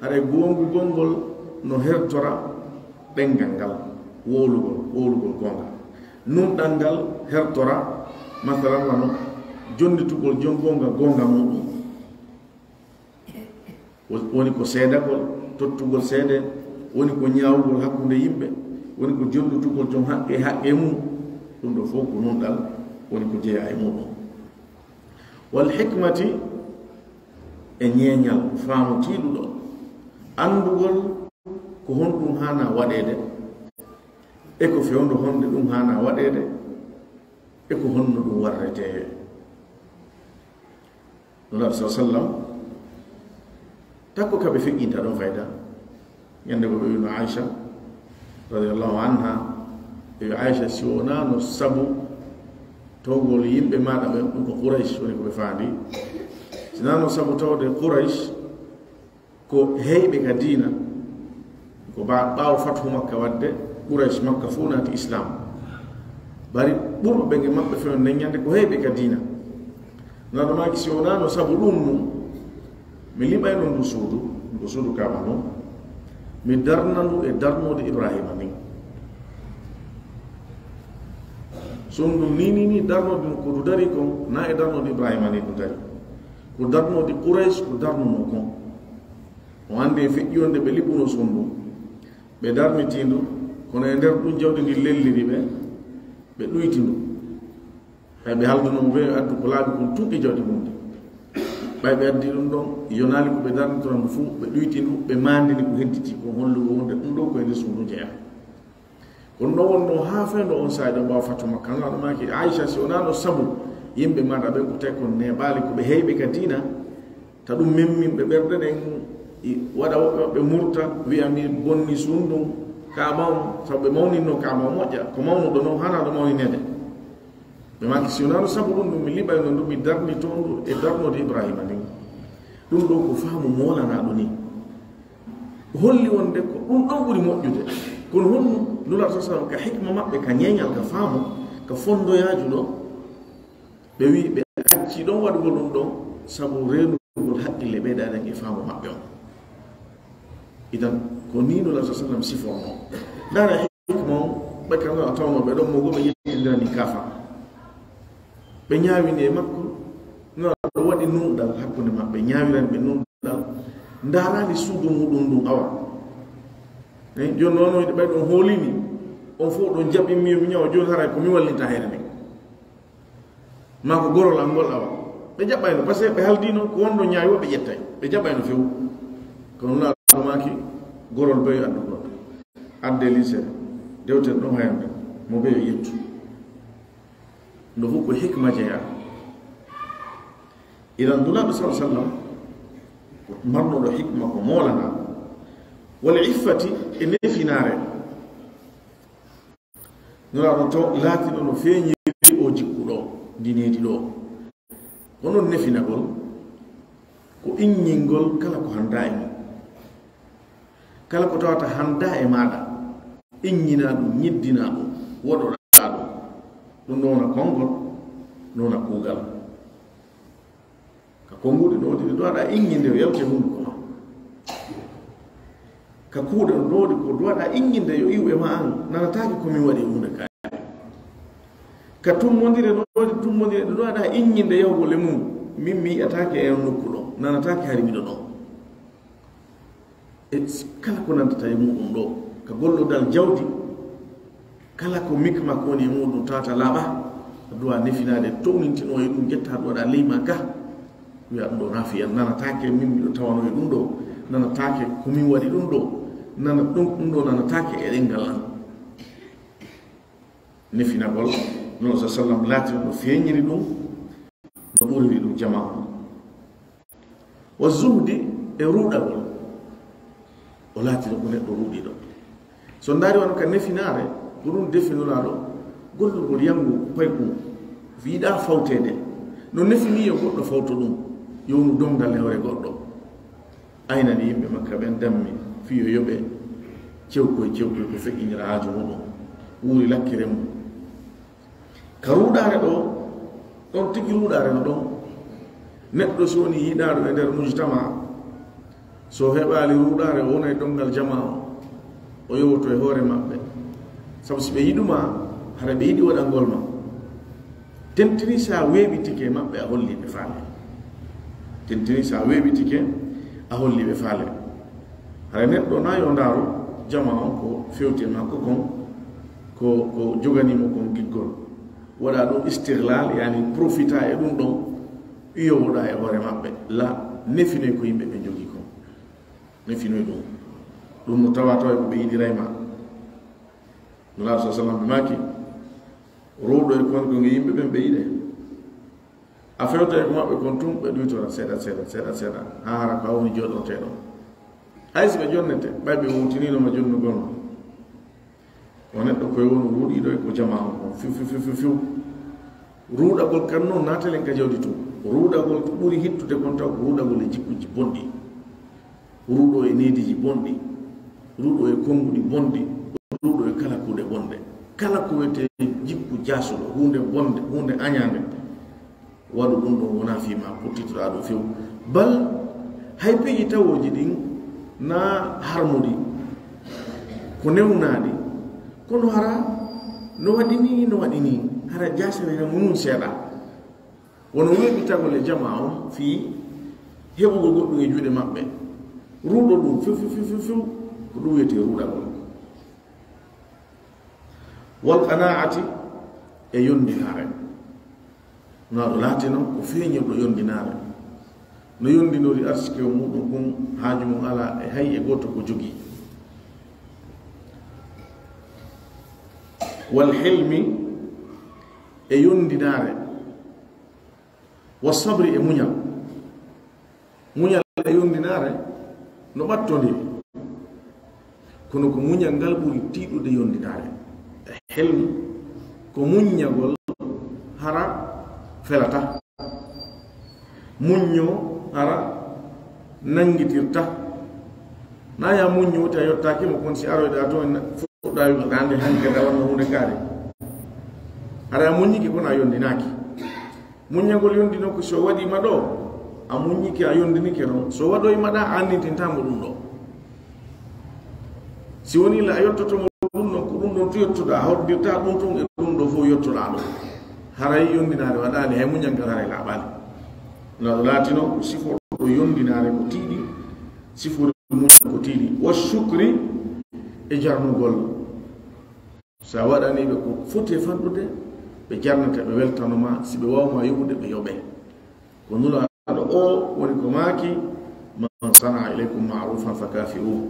haray goongugol ngol no hertora ɗenngal ngal, wowlugol, wowlugol goonga. Nunɗal ngal hertora, masalan, wano jonnitugol jon goonga goonga muuɗum. Wo-, woni ko seedagol, tottugol seede, woni ko ñaawugol hakkunde yimɓe, woni ko jonnitugol jon haqqe e haqqe mum. Ɗum ɗoo fow ko nunɗal, woni ko jeyaa e muuɗum. Wal hikmati, e ñeeñal, faamu tiiɗuɗo, anndugol ko honɗum haanaa waɗeede, e ko fewndo honde ɗum haanaa waɗeede, e ko honno ɗum warretee. Nulaaɗo sa sallam, takko ka ɓe feƴƴinta ɗon fayda. Ñande ko ɓe wino Aisha, radiyallahu anha, ɓe wi Aisha, si wonaano sabu tawgol yimɓe maaɗa ɓen, ɗum ko Quraysh woni ko ɓe faandi. Si naano sabu tawde Quraysh, ko heyɓe ka diina, ko ba-, ɓaawo fathu Makka waɗde, Quraysh Makka fow naati Islam. Bari ɓurɓe ɓen e maɓɓe fewndo nden ñande ko heyɓe ka diina. Nulaaɗo maaki, si wonaano sabu ɗum nun, mi liɓayno ndu suudu, ndu suudu Kaaba ndun. Mi darna ndu e darnoode Ibraahiima ndin. Suudu ndun nii, nii, nii darnoode ndun ko ndu dari kon, naa e darnoode Ibraahiima ndin ndu dari. Ko darnoode Quraysh ko darnunoo kon. O anndi e feƴƴi wonde ɓe liɓunoo suudu ndun. Ɓe darnitii ndu, kono e nder ɗun jawdi ndin lelliri ɓe, ɓe ɗuyti ndu. Ɓay ɓe halduno mo, ɓe addu ko laaɓi kon tun e jawdi mun ndin. Ɓay ɓe addi ɗun ɗon, yonaali ko ɓe darnitora ndu fuu, ɓe ɗuyti ndu, ɓe maandini ko hedditii kon, hollugo wonde ɗun ɗoo ko e nder suudu jeyaa. Kono non wonnoo haa fayndo on saa'i ɗon ɓaawo Fatu Makka, Nulaaɗo maaki, Aysa, si wonaano sabu yimɓe maaɗa ɓen ko tawi kon neeɓaali, ko ɓe heyɓe ka diina, ta ɗun memmin ɓe ɓerɗe ɗen, i waɗa woɓɓe maɓɓe murta, wi'a mi bonni suudu ndun, Kaaba on, sabu ɓe mawninno Kaaba on moƴƴa, ko mawnuɗo non, haanaa ɗo mawninede. Ɓe maaki, si wonaano sabu ɗun, ɗun mi liɓayno ndu, mi darnitoo ndu e darnoode Ibraahiima ndin. Ɗun ɗoo ko faamu moolanaaɗo nii. Holli wonde ko ɗun ɗon ɓuri moƴƴude. Kono honno Nulaaɗo sallallaahu alayhi wa sallam ka hikma maɓɓe, ka ñeeñal, ka faamu, ka fondoyaaju ɗoo, ɓe wi'i ɓe accii ɗon waɗugol ɗun ɗon, sabu reenugol haqqille ɓeydaɗen e faamu maɓɓe on. Idan, ko nii Nulaaɗo sallallaahu alayhi wa sallam sifornoo. Ndaara hikma on, ɓe kam a tawnoo ɓe ɗon mo goo ɓe ƴettindirani kaafa. Ɓe ñaawini e makko, Nulaaɗo waɗi nunɗal hakkunde maɓɓe, ñaawirani ɓe nunɗal, ndaarani suudu muɗum ndun awa. Eh, jooni non on ɓay ɗon hoolini, on fof ɗon jaɓi mi, mi ñawa, jooni haray ko mi wallinta hayre nden. Maa ko gorol an ngol awa. Ɓe jaɓayno, parce que ɓe haldiino ko wonɗo ñaawi o ɓe ƴettay. Ɓe jaɓayno few. Kono Nulaaɗo maaki, gorol beyo addu goɗɗo. Adde liise, dewten ɗon hayande, mo beyo ƴettu. No fof ko hikma jeyaa. Idan Nulaaɗo sallallaahu alayhi wa sallam, ko marnuɗo hikma, ko moolana. Wal iffati, e nefinaare. Nulaaɗo to laatino no feeñiri o jikku ɗo, ndi needi ɗo. Ko non nefinagol, ko inñingol kala ko hanndaa e mum. Kala ko tawata hanndaa e maaɗa, inñinaa ɗum, ñiddinaa ɗum, woɗoɗaa ɗum. Ɗum no wona konngol, no wona kuugal. Ka konnguɗi no woodi ɗi duwaɗaa inñinde yo yawte hunnduko maa. Ka kuuɗe no woodi ko duwaɗaa inñinde yo iw e maa an, nanataake ko min waɗi huunde kaari. Ka tummondire no woodi tummondire ɗe duwaɗaa inñinde yahugol e mum, min mi yi'ataake e on nokku ɗo, nanataake hari miɗo ɗon. E kala ko nantata e muɗum ɗo, ka gollodal jawdi, kala ko mikmak woni e muɗum tawata laaɓa, a duwa nefinaade, townintinoo e ɗum, ƴetta aɗa waɗa ley maa ka, wiya ɗum ɗo nafiya, nanataake min miɗo tawanoo e ɗum ɗo, nanataake ko min waɗi ɗum ɗo, nana ɗum, ɗum ɗo nanataake e ɗemngal an. Nefinagol, non sa sallam laatino no feeñiri ɗum, no ɓuriri ɗum jamaa on. Wa zuhdi e ruuɗagol, o laatino ko neɗɗo ruuɗiiɗo. So ndaari wano ka nefinaare, ko ɗum defi Nulaaɗo, gollugol yanngu payɗum, yiɗaa fawteede. No nefini yo goɗɗo fawto ɗum, yownu donngal e hoore goɗɗo. Aynani yimɓe Makka ɓen dammi, fii yo yoɓe cewkoy cewkoy ko feƴƴinira haaju muɗum, wuuri lakkire mum. Ka ruuɗaare ɗo, ɗon tigi ruuɗaare no ɗon. Neɗɗo si woni yiɗaaɗo e nder mujtama, so heɓaali ruuɗaare, o wona e donngal jamaa o, o yowoto e hoore maɓɓe. Sabu si ɓe yiɗu ma, hara ɓe yiɗi waɗangol ma. Tentini si a weeɓitike e maɓɓe, a holli ɓe faale. Tentini si a weeɓitike, a holli ɓe faale. Hara neɗɗo na yo ndaaru jamaa on ko fewti e makko kon, ko, ko joganii mo kon giggol. Waɗa ɗum istiglal, yani profita e ɗum ɗon, yowoɗa e hoore maɓɓe. La, nefinoy ko yimɓe ɓe jogii kon. Nefinoy ɗum. Ɗum no tawa tawa ko ɓe yiɗiray ma. Nulaaɗo sa sallam ɓe maaki, ruuɗo e kon ko yimɓe ɓen ɓe yiɗe. A fewta e ko maɓɓe kon tun, ɓe ɗuytora seeɗa, seeɗa, seeɗa, seeɗa. Haa hara ko a woni jooɗoteeɗo. Hay si ɓe jonnete, ɓay ɓe wowtiniino ma jonnugol ma. O neɗɗo koye wonu ruuɗiiɗo e ko jamaa on kon. Fiw, fiw, fiw, fiw, fiw. Ruuɗagol kan non naatalen ka jawdi tun. Ruuɗagol ko ɓuri hittude kon taw ko ruuɗagol e jikkuuji bonɗi. Ruuɗo e neediiji bonɗi. Ruuɗo e konnguɗi bonɗi. Ruuɗo e kala kuuɗe bonɗe. Kala ko wiyetee jikku jaasuɗo, huunde bonde, huunde añaande. Waɗu ɗum ɗon wonaa fii maa, pottitoɗaa ɗum few. Bal, hay piiji tawooji ɗin na harmuɗi. Ko newnaali, kono hara no waɗi nii, no waɗi nii, hara jaasere hino munun seeɗa. Wano weeɓitagol e jamaa on fii heɓugol goɗɗum e juuɗe maɓɓe. Ruuɗo ɗum, few, few, few, few, few, ko ɗum wiyetee ruuɗagol. Wal qanaa'ati, e yondinaare. Nulaaɗo laatino ko feeñirɗo yondinaare. No yondinori arsike on muuɗum kun, haaju mun alaa e hay e gooto ko jogii. Wal hilmi, e yondinaare. Wa sabri, e muñal. Muñal e yondinaare no ɓattondiri. Kono ko muñal ngal ɓuri tiiɗude yondinaare. E hilm, ko muññagol hara felata. Muñño hara nanngitirta. Na ya muñño woti a yottaaki mo, kon si aroyɗa toon fuɗɗa wi'ude hannde, hannde ka wonno huunde kaari. Hara a muññike kono a yondinaaki. Muññagol yondino ko si o waɗii ma ɗo, a muññike, a yondinike ɗon. So waɗoyi ma ɗa, a anndintintaa mo ɗum ɗo. Si wonii la a yottoto mo ɗum ɗon, ko ɗum ɗon tu yottoɗaa, a hoddirtaa ɗum tun e ɗum ɗo fof yottoɗaa ɗo. Haray yondinaare waɗaali, hay muñal ngal haray laaɓaali. Nulaaɗo laatino ko siforɗo yondinaare ko tiiɗi, siforɗo muñal ko tiiɗi. Wa shukri, e jarnugol. Si a waɗanii ɓe ko foti e fanɗude, ɓe jarnete, ɓe weltano ma. Si ɓe waaw ma yoɓude, ɓe yoɓe. Ko Nulaaɗo o woni ko maaki, "Man sana'a ilaykum ma'rufan fakafi'uhu,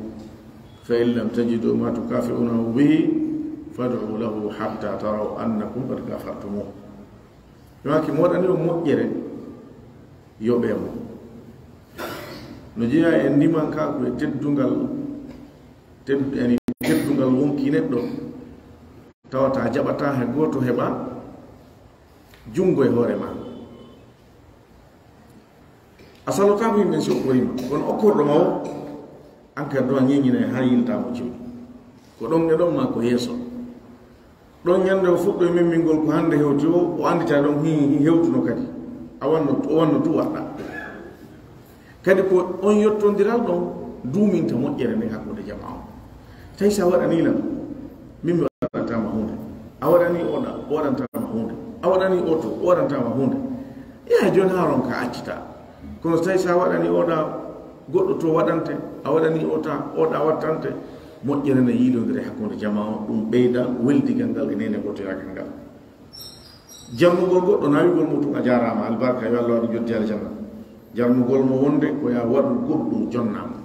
fa in lam tajidu ma tukafi'unahu bihi, fad'u lahu hatta taraw annakum qad kafartumuh." Ɓe maaki, "Mo waɗani on moƴƴere, yoɓee mo." No jeyaa e ndimankaaku e teddungal, ted-, yani, teddungal wonkii neɗɗo, tawata jaɓataa he gooto heɓa junngo e hoore maa. A salotaako yimɓe si okkorii ma, kono okkorɗo ma o, an kadi ɗon a ɲeɲinay haa yiltaa mo cewɗi. Ko ɗon e ɗon maa ko yeeso. Ɗon ɲannde o fuɗɗoyi memmingol ko hannde hewti o, o anndita ɗon hi, hi hewtuno kadi. A wanno, o wanno tu waɗɗa. Kadi ko on yottondiral ɗon duuminta moƴƴere nden hakkunde jamaa on. Tawi si a waɗanii lan, min mi waɗantaa ma huunde. A waɗanii oɗa, o waɗantaa ma huunde. A waɗanii oto, o waɗantaa ma huunde. Yaa jooni haa ronka accita. Kono so tawi si a waɗanii oɗa, goɗɗo to waɗante, a waɗanii ota, oɗa wattante, moƴƴere nden yiilondire hakkunde jamaa on, ɗum ɓeyda weldigal ngal e neenegotoyaagal ngal. Jarnugol goɗɗo, nawigol mo tun, a jaaraama, albarka, yo Allah waɗu joddi aljanna. Jarnugol mo wonde ko yaa waɗu goɗɗum jonnaama.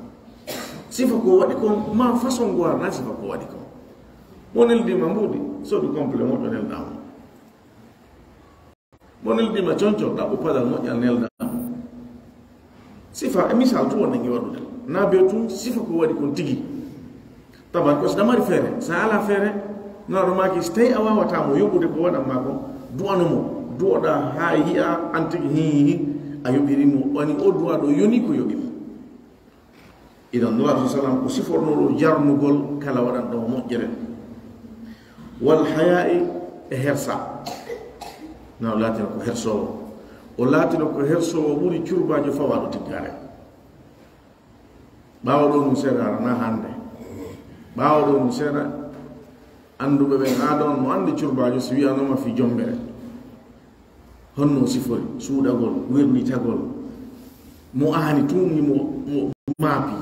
Sifa ko waɗi kon, ma façon ngo arana sifa ko waɗi kon. Mo neldi ma mbuuɗi, sodu complet moƴƴo neldaa mo. Mo neldi ma conco, ɗaɓɓu padal moƴƴal neldaa mo. Sifa, e misal tun wonde ngi waɗude. Na be tun, sifa ko waɗi kon tigi. Taban ko si ɗa mari feere, si a alaa feere, Nulaaɗo maaki, si tawi a waawataa mo yoɓude ko waɗan maa kon, du'ano mo, du'oɗaa haa yi'a an tigi, hi, hi, hi, a yoɓiri mo, wani o du'aa ɗo yoni ko yoɓi mo. Idan Nulaaɗo sallam ko sifornoo ɗo jarnugol kala waɗanɗo mo moƴƴere. Wal haya'i, e hersa. Na o laatino ko hersoowo. O laatino ko hersoowo ɓuri curbaajo fawaaɗo tiggaare. Ɓaawo ɗoo ɗum seeɗa, hara na hannde. Ɓaawo ɗoo ɗum seeɗa, annduɓe ɓen aada on no anndi curbaajo si wi'anooma fii jombere. Honno o sifori, suuɗagol, wirnitagol. Mo aani tun ni mo, mo maapi,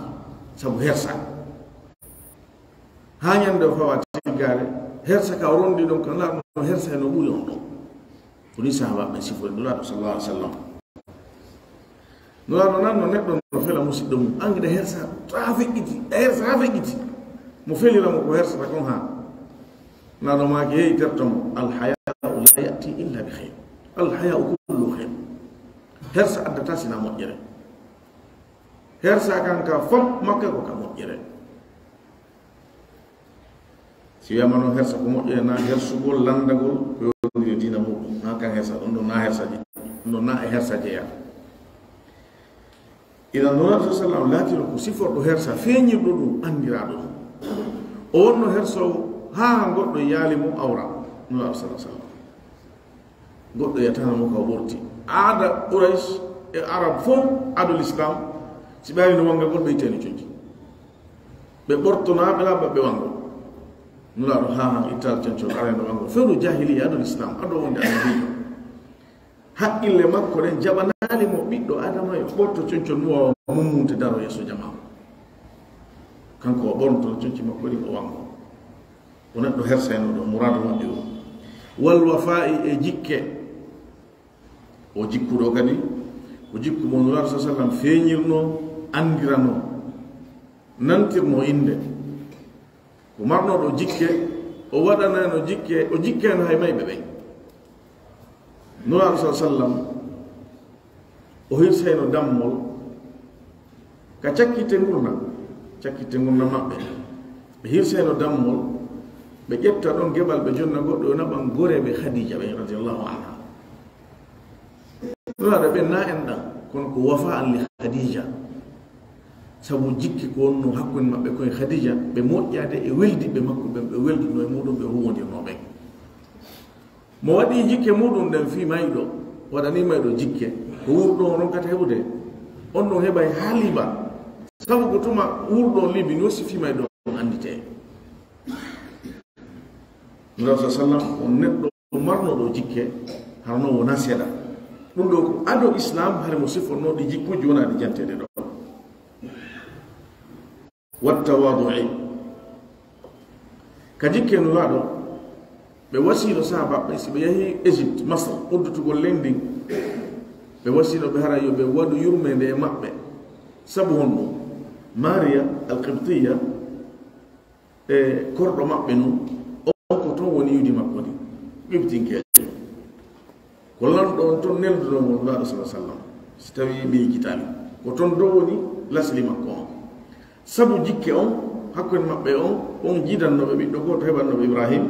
sabu hersa. Haa ɲande o fawa tiggaare, hersa ka o rondi ɗon, ka Nulaaɗo hersa e no ɓuri on ɗon. Ko ni sahaabaaɓe ɓen sifori Nulaaɗo sallallahu alaihi wasallam. Nulaaɗo nan no neɗɗo no fela musiɗɗo mum, an hiɗa hersa haa feƴƴiti, a hersa haa feƴƴiti. Mo felira mo ko hersata kon haa. Nulaaɗo maaki, hey, terto mo, "Al haya'u la ya'ti illa bi khayr. Al haya'u kullu khayr." Hersa addataa si na moƴƴere. Hersa kan ka fof makka ko ka moƴƴere. Si wi'aama noon hersa ko moƴƴere, na hersugol lanndagol ko yowondiri e diina muuɗum, na kan hersa, ɗum ɗon na hersa je-, ɗum ɗon na e hersa jeyaa. Idan Nulaaɗo sallallahu alaihi wasallam laatino ko siforɗo hersa, feeñirɗo ɗum, anndiraaɗo ɗum. O wonno hersoowo haa goɗɗo yaali mo awra Nulaaɗo sallallahu alaihi wasallam. Goɗɗo yataano mo ka o ɓorti. Aada Quraysh e Arab fof, ado Lislaam, si ɓe ari no wanga goɗɗo ittani conci. Ɓe ɓortonaa ɓe laaɓa ɓe wango. Nulaaɗo haa han ittaali concol arayno wango. Fewndo jaahiliya, ado Lislaam, ado wonde annabiijo. Haqqille makko ɗen jaɓanaali mo ɓiɗɗo Aadama yo ɓorto concol mo waawa mummunte daro yeeso jamaa. Kanko o ɓornoto conci makko ɗin o wango. O neɗɗo hersaynooɗo muraadu maɓɓe o. Wal wafaa'i e jikke. O jikkuɗo kadi, ko jikku mo Nulaaɗo sallallaahu alayhi wa sallam feeñirnoo, anndiranoo, nantirnoo innde. Ko marnooɗo jikke, o waɗanayno jikke, o jikkayno hay mayɓe ɓen. Nulaaɗo sallallaahu alayhi wa sallam, o hirsayno dammol, ka cakkitte ngurndan, cakkitte ngurndan maɓɓe. Ɓe hirsayno dammol, ɓe ƴetta ɗon geɓal, ɓe jonna goɗɗo, yo naɓan goreeɓe Khadija ɓen, radiyallaahu anha. Nulaaɗo ɓen na en ɗan, kono ko wafa'an li Khadija. Sabu jikke ko wonno hakkunde maɓɓe ko e Khadija, ɓe moƴƴaade e weldiɓɓe makko ɓen, ɓe welduno e muɗum, ɓe huwondirno ɓen. Mo waɗi jikke muɗum ɗen fii mayɗo, waɗani mayɗo jikke, ko wuurɗo on ronkata heɓude, on ɗon heɓay haa liiba. Sabu ko tuma wuurɗo on liibi, no si fii mayɗo on annditee. Nulaaɗo sallallaahu alayhi wa sallam, on neɗɗo marnooɗo jikke, hara non wonaa seeɗa. Ɗum ɗoo ko ado Islaam, hari mo sifonnoo ɗi jikkuuji wonaa ɗi janteede ɗoo. Wa tawaadu'i. Ka jikke Nulaaɗo, ɓe wasiino sahaabaaɓe, si ɓe yahi Égypte, Masr, uddutugol leydi ndin, ɓe wasiino ɓe hara yo ɓe waɗu yurmeende e maɓɓe. Sabu honɗum? Maariya Al-Qibtiyya, e korɗo maɓɓe nun, on ko ton woni iwdi makko ndin, Qibtinkeejo. Ko lanɗo on ton neldunoo mo Nulaaɗo sallallaahu alayhi wa sallam, si tawii ɓe yejjitaali. Ko ton dow woni lasli makko on. Sabu jikke on, hakkunde maɓɓe on, on jiidanno ɓe ɓiɗɗo gooto, heɓanno ɓe Ibrahim.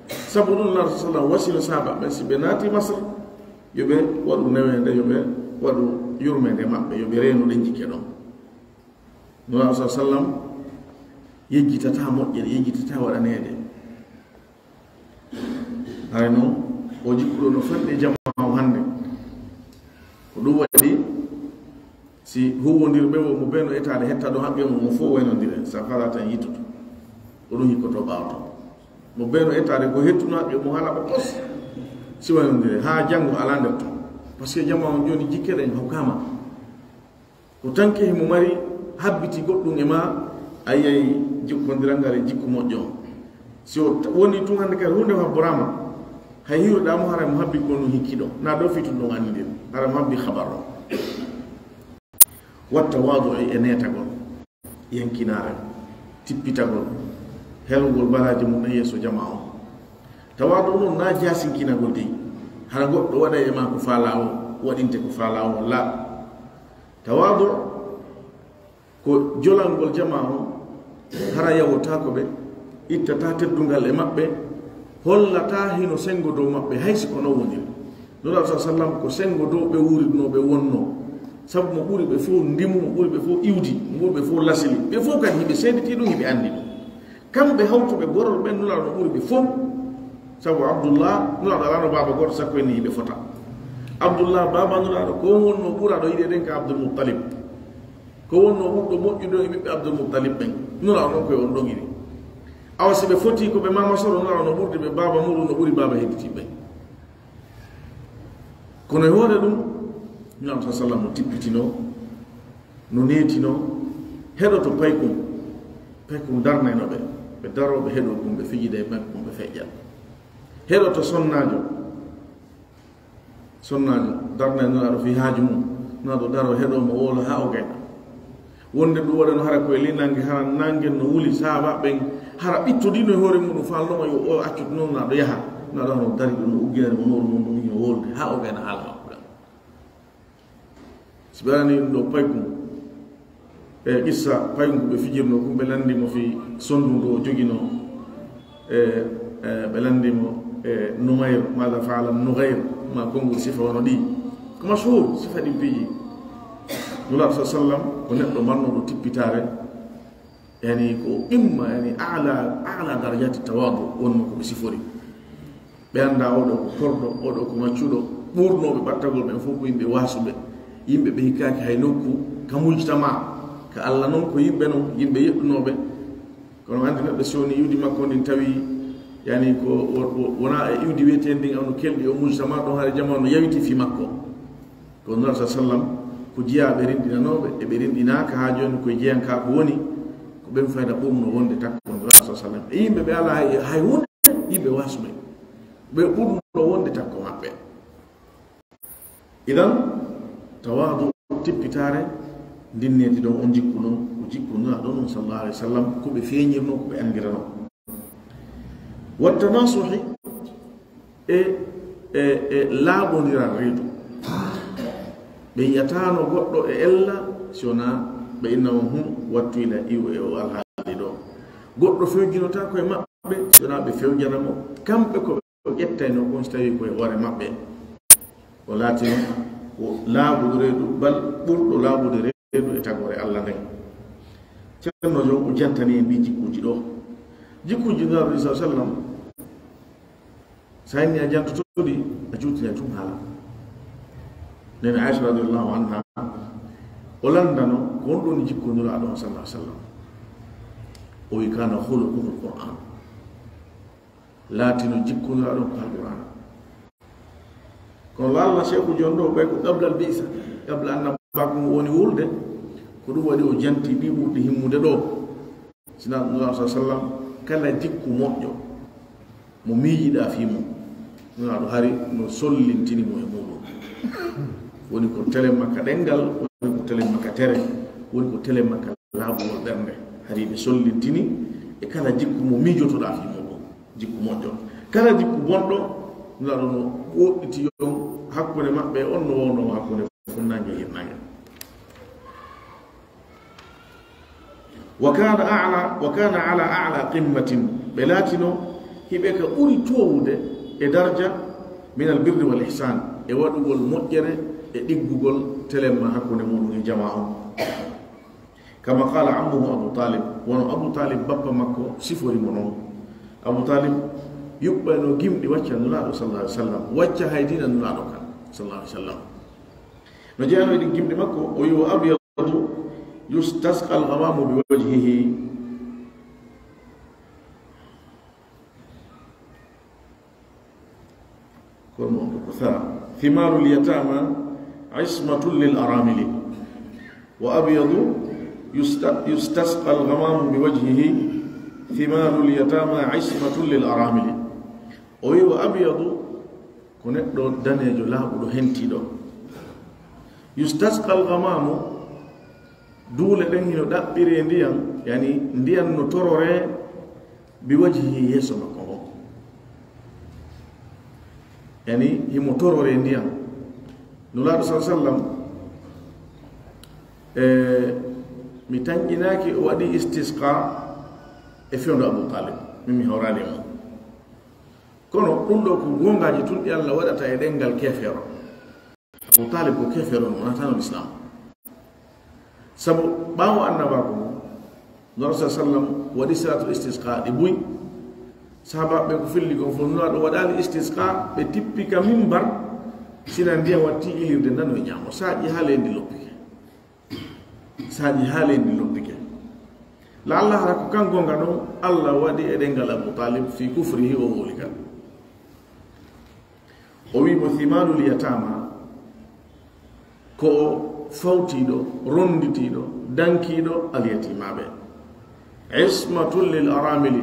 Sabu ɗun Nulaaɗo sallallaahu alayhi wa sallam wasino sahaaba ɓen, si ɓe naati Masr, yo ɓe waɗu neweende, yo ɓe waɗu yurmeende maɓɓe, yo ɓe reenu ɗen jikke ɗon. Nulaaɗo sallallaahu alayhi wa sallam yejjitataa moƴƴere, yejjitataa waɗaneede. Hay non, o jikkuɗo no fanɗi e jamaa o hannde. Ko ɗum waɗi, si huuwondirɓe wo mo bee no etaade hetta ɗo haqqe mum, mo fof waynondire, sa fala tan yittude. Ko ɗum hikkotoo ɓaawo ton. Mo bee no etaade ko hettuno haqqe mum, haala ko pos, si waynondire, haa janngo alaa nder ton. Parce que jamaa on jooni jikke ɗen hawkaama. Ko tanke himo mari habbiti goɗɗum e maa, a yi'ay jikkondiral ngal e jikku moƴƴo on. Si o t-, woni tun hannde kadi huunde habboraama, hay hiwruɗaa mo hara mo habbi ko no hikkiɗo, naa ɗo fitun ɗon anndi ɗen, hara mo habbi habar on. Wa tawaadu'i e neetagol, yankinaare, tippitagol, helgol balaaje mum e yeeso jamaa on. Tawaadu non naa jaasinkinagol dey, hara goɗɗo waɗay e maa ko faalaa o, waɗinte ko faalaa o, laa. Tawaadu ko jolangol jamaa on, hara yawotaako ɓe, ittataa teddungal e maɓɓe, hollataa hino sengo dow maɓɓe, hay si ko non woniri. Nulaaɗo sallallaahu alayhi wa sallam ko sengo dow ɓe wuurirnoo ɓe wonnoo. Sabu mo ɓuri ɓe fof ndimu, mo ɓuri ɓe fof iwdi, mo ɓuri ɓe fof lasli. Ɓe fof kadi hiɓe seeditii ɗum, hiɓe anndi ɗum. Kamɓe hawtuɓe gorol ɓen, Nulaaɗo no ɓuri ɓe fof. Sabu Abdullah, Nulaaɗo alaano baaba gooto, sakko en hiɓe fota. Abdullah, baaba Nulaaɗo, ko on wonnoo ɓuraaɗo yiɗeede ka Abdul Muttalib. Ko wonnoo ɓurɗo moƴƴude e ɓiɓɓe Abdul Muttalib ɓen. Nulaaɗo non ko e on ɗon yiɗi. Awa si ɓe fotii ko ɓe maama soro, Nulaaɗo no ɓurdi ɓe baaba muɗum, no ɓuri baaba hedditiiɓe ɓen. Kono e hoore ɗum, Nulaaɗo sallallaahu alayhi wa sallam no tippitinoo, no neetinoo, heɗoto paykun, paykun darnayno ɓe, ɓe daroo, ɓe heɗoo kun, ɓe fijida e paykun, ɓe feƴƴa. Heɗoto sonnaajo, sonnaajo darnay Nulaaɗo fii haaju mum, Nulaaɗo daroo, heɗoo mo, wowla haa o gayna. Wonde ɗum waɗano hara ko e ley naange, hara naange no wuli, sahaaba ɓen hara ɓittodiino e hoore muɗum, faalnoo yo o accu non, Nulaaɗo yaha. Nulaaɗo hano dari ɗo, no ugginani mo nooru mum ɗum, hino wolde haa o gayna haala makko ɗan. Si ɓe arani ɗum ɗo paykun, e qissa paykun ko ɓe fijirno ɗum, ɓe lanndi mo fii sondu ndu o joginoo. E, e, ɓe lanndi mo, e, Numayr, maada fa'ala Nughayr, ma konngol sifa wano ɗi. Ko mashhur, sifa ɗin piiji. Nulaaɗo sa sallam ko neɗɗo marnuɗo tippitaare, yani ko qimma, yani a'la, a'la darajati tawaadu wonno ko ɓe sifori. Ɓe anndaa oo ɗoo ko korɗo, oo ɗoo ko maccuɗo, ɓurnooɓe ɓattagol ɓen fof ko yimɓe waasuɓe, yimɓe ɓe hikkaaki hay nokku, ka mujtama, ka Alla non ko yimɓe non, yimɓe yeɗɗunooɓe. Kono anndi neɗɗo si woni iwdi makko ndin tawi, yani ko wo-, wo-, wona e iwdi wiyeteendi ndin, ono kelɗi o mujtama ɗon, haɗa jamaanu no yawiti fii makko. Ko Nulaaɗo sa sallam, ko jiyaaɓe rinɗinanooɓe, e ɓe rinɗinaaka haa jooni, ko e jeyankaaku woni, ko ɓen fayda ɓurno wonde takko Nulaaɗo sa sallam. E yimɓe ɓe alaa hay, hay huunde, yimɓe waasɓe. Ɓe ɓurno wonde takko maɓɓe. Idan, tawaadu, tippitaare, ndinneedi ɗon, on jikku non, ko jikku Nulaaɗo non, sallallahu alaihi wasallam, ko ɓe feeñirno, ko ɓe anndirano. Wattanasuhi, e, e, e laaɓondiral reedu. Ɓe yi'ataano goɗɗo e ella, si wonaa ɓe inna on hun, wattu ila iw e o alhaali ɗo. Goɗɗo fewjinotaako e maɓɓe, si wonaa ɓe fewjana mo. Kamɓe ko ɓe ƴettayno kon si tawii ko e hoore maɓɓe. O laatino ko laaɓuɗo reedu, bal ɓurɗo laaɓude reedu e tagoore Alla nden. Ceerno Jon o jantani en ɗii jikkuuji ɗoo. Jikkuuji Nulaaɗo ɗii, sallallahu alaihi wasallam, so a inni a jantoto ɗi, a juutinay tun haala. Nene Aisha radiyallahu anha, o landano ko honɗun woni jikku Nulaaɗo on, sallallahu alaihi wasallam. O wi, "Kana khuluquhul Qur'an." Laatino jikku Nulaaɗo on ko Alqur'aana. Kono lalla Sheikhu Jon ɗoo, ɓay ko qabla al bi'sa, qabla annabaaku ngun woni wulde, ko ɗun waɗi o janti ɗii ɓurɗi himmude ɗoo. Sina Nulaaɗo, sallallahu alaihi wasallam, kala jikku moƴƴo mo miijiɗaa fii mun, Nulaaɗo hari no sollintini mo e muuɗun. Woni ko telemma ka ɗemngal, woni ko telemma ka tere, woni ko telemma ka laaɓugol ɓernde. Hari ɓe sollintini e kala jikku mo miijotoɗaa fii muuɗun, jikku moƴƴo. Kala jikku bonɗo, Nulaaɗo no woɗɗiti on hakkunde maɓɓe, on no wonno hakkunde funnaange e hirnaange. Wa kana a'la, wa kana ala a'la qimmatin, ɓe laatino hiɓe ka ɓuri toowude e darja, min al birri wal ihsan, e waɗugol moƴƴere e ɗiggugol telemma hakkunde muuɗun e jamaa on. Kama qala ammuhu Abu Talib, wano Abu Talib bappa makko sifori mo non. Abu Talib yuɓɓayno gimɗi wacca Nulaaɗo, sallallahu alaihi wasallam, wacca hay diina Nulaaɗo kan, sallallahu alaihi wasallam. No jeyanoo e ɗin gimɗi makko, o wi'i, "Wa abyadu yustasqa al-ghamamu bi wajhihi." Kono on ko sa, "Thimarul yatama ismatun lil aramili." Wa abyadu yusta-, yustasqa al-ghamamu bi wajhihi, "Thimarul yatama ismatun lil aramili." O wi'i, "Wa abyadu," ko neɗɗo daneejo laaɓuɗo hentiiɗo. "Yustasqa al-ghamamu," duule ɗen hino ɗaɓɓiree ndiyan, yani ndiyan no tororee, "bi wajhihi," yeeso makko ngon. Yani himo tororee ndiyan. Nulaaɗo, sallallahu alaihi wasallam, e, mi tanƴinaaki o waɗi istisqa e fewndo Abu Talib, min mi hawraali e mun. Kono ɗun ɗoo ko goongaaji tun ɗi Alla waɗata e ɗemngal keefeero. Abu Talib ko keefeero, o naataano Lislaam. Sabu ɓaawo annabaaku ngun, Nulaaɗo, sallallahu alaihi wasallam, waɗi salaatul istisqa ɗi buy. Sahaabaaɓe ko filli kon fow, Nulaaɗo waɗaali istisqa, ɓe tippi ka mimbar, sina ndiyan wattii ilirde nano e ɲaamo. Saaƴi haa leydi loppike. Saaƴi haa leydi loppike. La'alla hara ko kan goonga non, Alla waɗi e ɗemngal Abu Talib fi kufrihi o wowli kan. O wi'i mo, "Thimarul yatama," ko o fawtiiɗo, ronditiiɗo, dankiiɗo alyatimaaɓe. "Ismatun lil aramili,"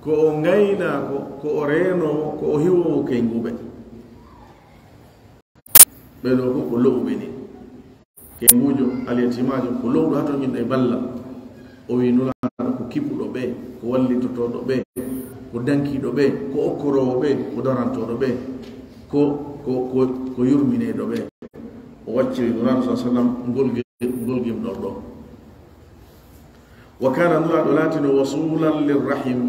ko o ngaynaako, ko o reenoowo, ko o hiwoowo keynguuɓe. Ɓee ɗoo fow ko lo'uɓe ni. Keynguujo, alyatimaajo, ko lo'uɗo haa to ɲinɗo e ballal. O wi'i Nulaaɗo ko kipuɗo ɓe, ko wallitotooɗo ɓe, ko dankiiɗo ɓe, ko okkoroowo ɓe, ko darantooɗo ɓe, ko, ko, ko, ko yurmineeɗo ɓe. O wacciri Nulaaɗo, sallallahu alaihi wasallam, ngol gi-, ngol gimɗol ɗoo. Wa kana, Nulaaɗo laatino, wasulan lirrahim,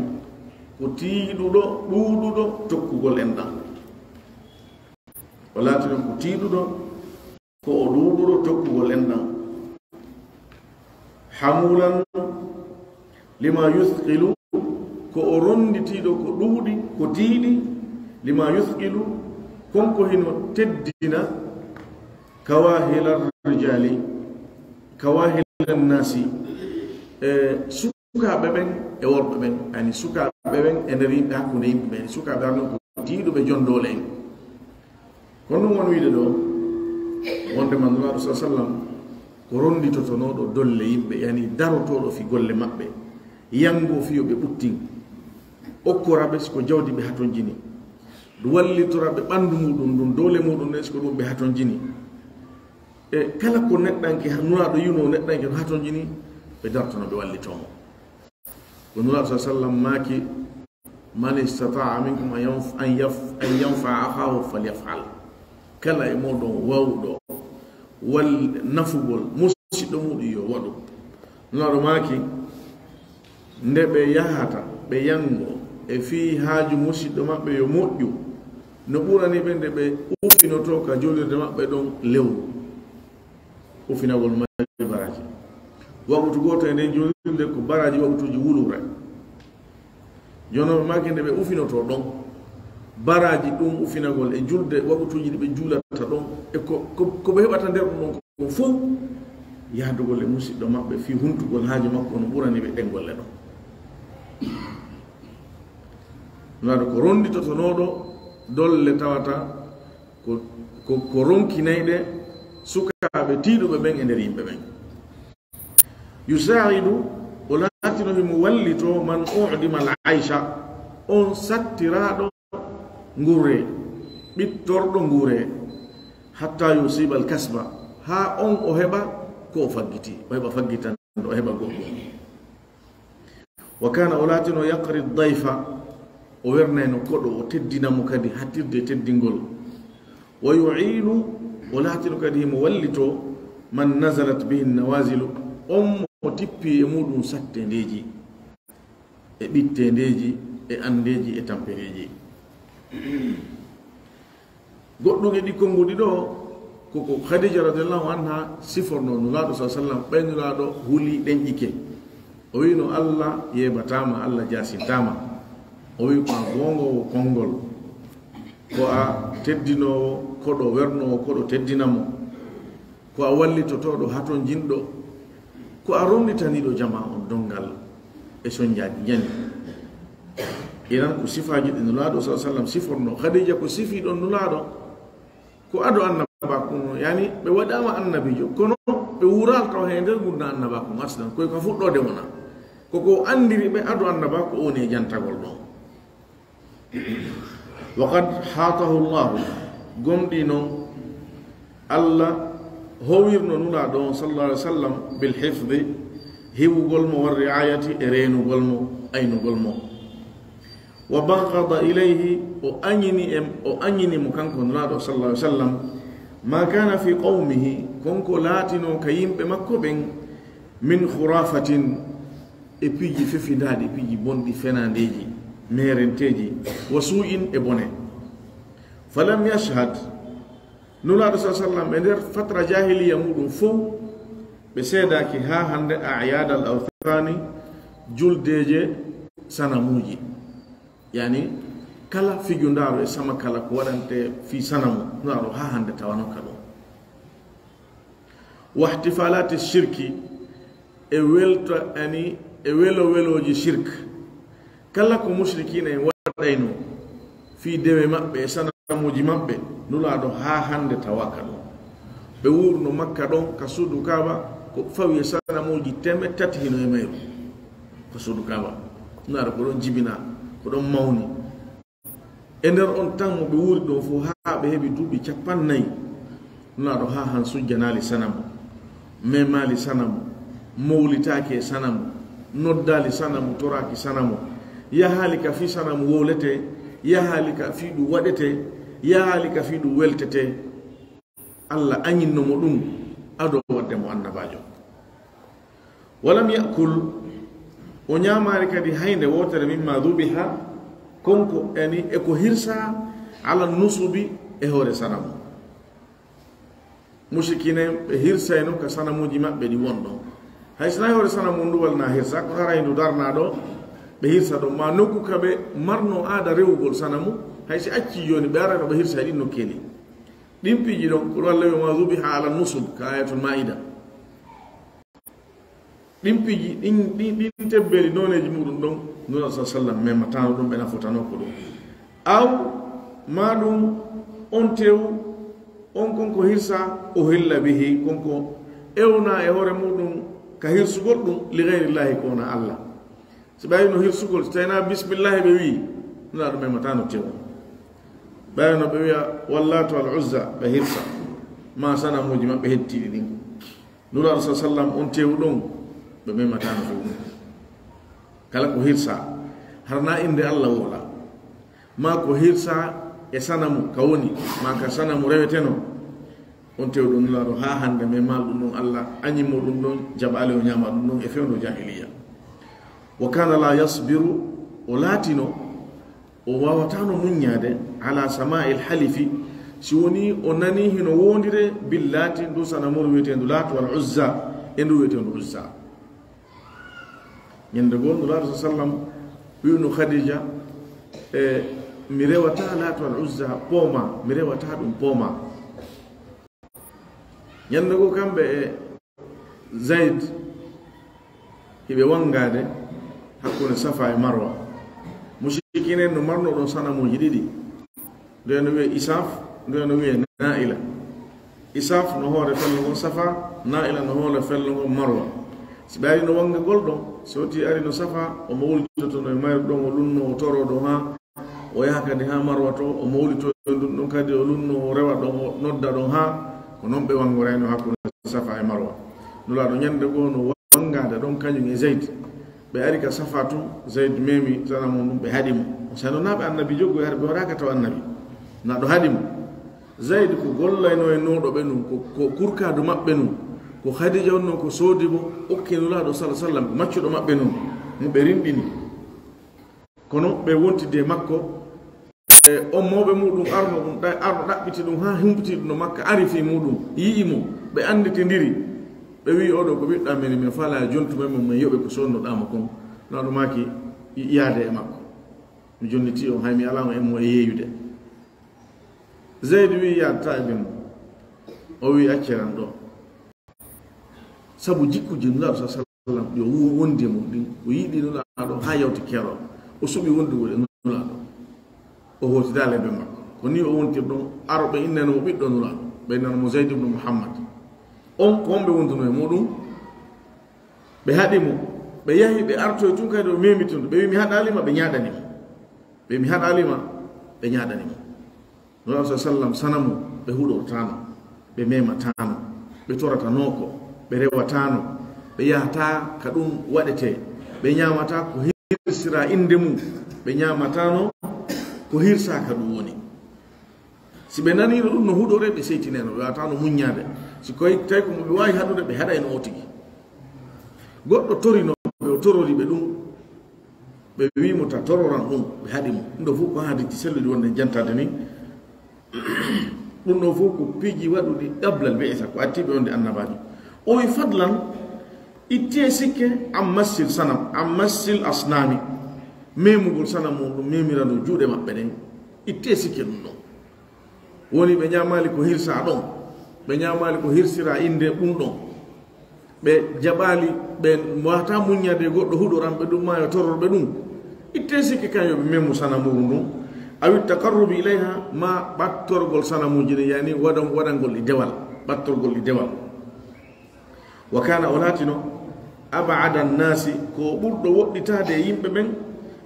ko tiiɗuɗo, ɗuuɗuɗo tokkugol enɗan. O laatino ko tiiɗuɗo, ko o ɗuuɗuɗo tokkugol enɗan. Hamulan lima yuthqilu, ko o ronditiiɗo ko ɗuuɗi, ko tiiɗi, lima yuthqilu, kon ko hino teddina, kawahila rijali, kawahila nasi, e sukaaɓe ɓen e worɓe ɓen, yani sukaaɓe ɓen e nder yimɓe, hakkunde yimɓe ɓen, sukaaɓe arno ko tiiɗuɓe jon doole en. Kono ɗum won wiide ɗo, wonde man Nulaaɗo sa sallam ko ronditotonooɗo dolle yimɓe, yani darotooɗo fi golle maɓɓe, yanngoo fi yo ɓe ɓuttin, okkora ɓe si ko jawdi ɓe hatonjini, wallitora ɓe ɓanndu muɗum ndun, doole muɗum nden si ko ɗum ɓe hatonjini. E kala ko neɗɗanke, Nulaaɗo yi'unoo neɗɗanke no hatonjini, ɓe dartono ɓe wallitoo mo. Ko Nulaaɗo sa sallam maaki, "Man istata'a minkum an yanf-, an yaf-, an yanfa'a akhahu falyaf'al." Kala e mooɗon waawuɗo wal-, nafugol musiɗɗo muɗum yo waɗu. Nulaaɗo maaki, nde ɓe yahata, ɓe yanngo e fii haaju musiɗɗo maɓɓe yo moƴƴu, no ɓurani ɓe nde ɓe ufinotoo ka juulirde maɓɓe ɗon lewru. Ufinagol mari baraaji. Waɓutu gooto e nden juulirde ko baraaji waɓutuuji wuluure. Jonooɓe maaki nde ɓe ufinotoo ɗon, baraaji ɗum ufinagol e julde waɓutuuji ɗi ɓe juulata ɗon, e ko, ko, ko ɓe heɓata nder ɗum ɗon ko fow, yahdugol e musiɗɗo maɓɓe fii huntugol haaju makko no ɓurani ɓe ɗen golle ɗon. Nulaaɗo ko ronditotonooɗo dolle tawata ko, ko, ko ronkinayɗe sukaaɓe tiiɗuɓe ɓen e nder yimɓe ɓen. Yusaa'idu, o laatino himo wallitoo man u'dima al-aysha, on sattiraaɗo nguuree, ɓittorɗo nguuree, hatta yusiba al-kasba, haa on o heɓa ko o faggiti, o heɓa faggitanɗo, o heɓa goɗɗum. Wa kana, o laatino yaqri dayfa, o wernayno koɗo, o teddina mo kadi hattirde e teddingol. Wa yu'iinu, o laatino kadi himo wallitoo man nazalat bihi nawazilu, on mo tippi e muɗum satteendeeji, e ɓitteendeeji, e anndeeji, e tampereeji. Goɗɗum e ɗi konnguɗi ɗoo, ko ko Khadija radiyallahu anha siforno Nulaaɗo sa sallam, ɓay Nulaaɗo huli ɗenƴike. O wi'no, "Allah yeebataa ma, Allah jaasintaa ma." O wi'i, "Ko a goongoowo konngol, ko a teddinoowo koɗo, wernoowo koɗo teddina mo, ko a wallitotooɗo hatonjinɗo, ko a ronditaniiɗo jamaa on donngal e sonjaaji njani." Iran ko sifaaji ɗi Nulaaɗo sa sallam siforno. Khadija ko sifii ɗon Nulaaɗo ko ado annabaaku no, yani ɓe waɗaama annabiijo, kono ɓe wuuraali taw he nder ngurndan annabaaku, aslan, koy ka fuɗɗoode wona. Ko ko anndiri ɓe ado annabaaku, o woni e jantagol ɗon. Wa qad haatahu Allahu, gomɗii non, Allah howirno Nulaaɗo on, sallallahu alaihi wasallam, bil hifdi, hiwugol mo, war ri'ayati, e reenugol mo, aynugol mo. Wa baghada ilayhi, o añini e, o añini mo kanko Nulaaɗo, sallallahu alaihi wasallam, ma kana fi qawmihi, kon ko laatinoo ka yimɓe makko ɓen, min khurafatin, e piiji fefindaaɗi, piiji bonɗi, fenaandeeji, meerenteeji, wa suu'in, e bone. Falam yashhad, Nulaaɗo sa sallam e nder fatra jahiliya muɗum fow, ɓe seedaaki haa hannde a'yad al awthani, juldeeje sanamuuji. Yani, kala fijundaaru e sama kala ko waɗante fii sanamu, Nulaaɗo haa hannde tawano ka ɗum. Wa ihtifalati shirki, e welta, yani, e welo welooji shirk. Kala ko mushrikina en waɗayno fii dewe maɓɓe e sanamuuji maɓɓe, Nulaaɗo haa hannde tawaaka ɗum. Ɓe wuurno Makka ɗon ka suudu Kaaba, ko fawi e sanamuuji teemeɗɗe tati hino e mayru. Ka suudu Kaaba, Nulaaɗo ko ɗon jibinaa, ko ɗon mawni. E nder on tan mo ɓe wuuri ɗon fow haa ɓe heɓi duuɓi cappanɗe nayi, Nulaaɗo haa han sujjanaali sanamu, memaali sanamu, mowlitaaki e sanamu, noddaali sanamu, toraaki sanamu, yahaali ka fii sanamu wowletee, yahaali ka fii ɗum waɗetee, yahaali ka fii ɗum weltetee. Alla añinno mo ɗum ado waɗde mo annabaajo. Walam ya'kul, o ñaamaali kadi haynde wootere mimma dubiha, kon ko yani e ko hirsaa, ala nusubi, e hoore sanamu. Mushrikiina en ɓe hirsayno ka sanamuuji maɓɓe ɗi won ɗon. Hay sinaa e hoore sanamu ndu walla na hirsaa, kono haray ndu darnaa ɗo, ɓe hirsa ɗon. Maa nokku ka ɓe marnoo aada rewugol sanamu, hay si accii jooni, ɓe arayno ɓe hirsa e ɗin nokkeeli. Ɗin piiji ɗon, ko ɗum Alla wi'i, "Wa ma zubiha ala nusub," ka Ayatul Maa'ida. Ɗin piiji, ɗin, ɗin, ɗin tebbeeli nooneeji muɗum ɗon, Nulaaɗo sallallaahu alayhi wa sallam memataano ɗum, ɓe nafotano ko ɗum. Aw, maa ɗum on teewu, on kon ko hirsa, uhilla bihi, kon ko ewnaa e hoore muɗum ka hirsugol ɗum, li gayrillaahi, ko wonaa Alla. Si ɓe ari no hirsugol, si tawii naa bismillaahi ɓe wi'i, Nulaaɗo memataano teewu. Ɓe ari no ɓe wi'a, Wallaatu wal Uzza, ɓe hirsa, maa sanamuuji maɓɓe heddiiɗi ɗin. Nulaaɗo sallallaahu alayhi wa sallam on teewu ɗon, ɓe memataano few ɗum. Kala ko hirsa, hara naa innde Alla woola. Maa ko hirsa e sanamu ka woni, maa ka sanamu rewetenoo. On teewu ɗon Nulaaɗo haa hannde memaali ɗum ɗon, Alla añi mo ɗum ɗon, jaɓaali o ñaama ɗum ɗon e fewndo jaahiliyya. Wa kaana laa yasbiru, o laatino O waawataano muññaade, ala samaa'il halifi, si wonii o nanii hino woondire bil Laati, ndu sanamuuru wi'eteendu Laat, wal Uzza, e ndu wi'eteendu Uzza. Ñande goo, Nulaaɗo sallallaahu alayhi wa sallam wi'uno Khadija, e, "Mi rewataa Laat wal Uzza poomaa, mi rewataa ɗum poomaa." Ñande goo, kamɓe e Zayd, hiɓe wangaade hakkunde Safa e Marwa. Mushrikiin en no marno ɗon sanamuuji ɗiɗi. Ndu en no wi'ee Isaaf, ndu en no wi'ee Naa'ila. Isaaf no hoore fello ngon Safa, Naa'ila no hoore fello ngon Marwa. Si ɓe ari no wangagol ɗon, si hoti ari no Safa, omo wultoto no e mayru ɗon, o lunno, o toro ɗon haa O yaha kadi haa Marwa to, o mawlito e ndun ɗon kadi, o lunno, o rewa ɗon, o nodda ɗon haa ko non ɓe wangorayno hakkunde Safa e Marwa. Nulaaɗo ñande goo no wangaade ɗon kañum e Zayd. Ɓe ari ka Safa tun, Zayd memi sanamu ndun, ɓe haɗi mo. O sanonaaɓe Annabi joggo e hare ɓe waɗaaka taw Annabi. Na ɗo haɗi mo. Zayd ko gollaynoo e nooɗo ɓe nun, ko, ko kurkaadu maɓɓe nun. Ko Khadija wonnoo ko soodi mo, okki Nulaaɗo sallallaahu alayhi wa sallam, ko maccuɗo maɓɓe nun, mo ɓe rinɗini. Kono ɓe wontidi e makko, e on mawɓe muɗum arno ɗum, ɗa-, arno ɗaɓɓiti ɗum haa humpiti ɗum no Makka, ari fii muɗum, yi'i mo, ɓe annditindiri. Ɓe wi'i, "Oo ɗoo ko ɓiɗɗo amen, min faalaa jontu men, min yoɓe ko sodnoɗaa mo kon." Nulaaɗo maaki, "Yaade e makko. Mi jonnitii on, hay mi alaa mo e mo e yeeyude." Zayd wi'i, "Yaadataa e bee mun." O wi'i, "Accee lan ɗoo." Sabu jikkuuji Nulaaɗo sallallaahu alayhi wa sallam ɗi o wo-, wondi e mun ɗin, o yiɗi Nulaaɗo haa yawti keerol. O suɓi wondugol e Nulaaɗo. O hootidaali e bee makko. Ko nii o wontiri ɗon, arooɓe innayno mo ɓiɗɗo Nulaaɗo. Ɓe innano mo Zayd ibn Muhammad. On ko on ɓe wondunoo e muɗum. Ɓe haɗi mo. Ɓe yahi, ɓe artoyi tun kadi o memiti ɗum. Ɓe wi'i, "Mi haɗaali ma," ɓe ñaaɗani mo. Ɓe, "Mi haɗaali ma," ɓe ñaaɗani mo. Nulaaɗo sallallaahu alayhi wa sallam sanamu, ɓe huɗortaano, ɓe memataano, ɓe toratanooko, ɓe rewataano, ɓe yahataa ka ɗum waɗetee, ɓe ñaamataa ko hirsiraa innde mum, ɓe ñaamataano ko hirsaa ka ɗum woni. Si ɓe naniino ɗum no huɗoree, ɓe seytinayno, ɓe waawataano muññaade. Si koy, tawi ko mo ɓe waawi haɗude, ɓe haɗayno o tigi. Goɗɗo torino ɓe, o torori ɓe ɗum. Ɓe wi'i mo, "Ta tororan ɗum," ɓe haɗi mo. Ɗum ɗoo fof ko hadiiji selluɗi wonde en jantaade ni. Ɗum ɗoo fof ko piiji waɗuɗi qablal bi'sa, ko attii ɓe wonde annabaajo. O wi'i, "Fadlan, ittee sikke an massil sanam, an massil asnaami." Memugol sanam on ɗum memirano juuɗe maɓɓe ɗen. Ittee sikke ɗum ɗon. Woni ɓe ñaamaali ko hirsaa ɗon, ɓe ñaamaali ko hirsiraa innde ɗum ɗon. Ɓe jaɓaali, ɓe waawataa muññaade goɗɗo huɗoran ɓe ɗum, maa yo toror ɓe ɗum. Ittee sikke kan yo ɓe memu sanamuuru ndun. Awi taqarrubi ilayha, maa ɓattorgol sanamuuji ɗin, yani waɗan-, waɗangol ɗi dewal, ɓattorgol ɗi dewal. Wa kaana, o laatino, ab'ada nnaasi, ko ɓurɗo woɗɗitaade e yimɓe ɓen,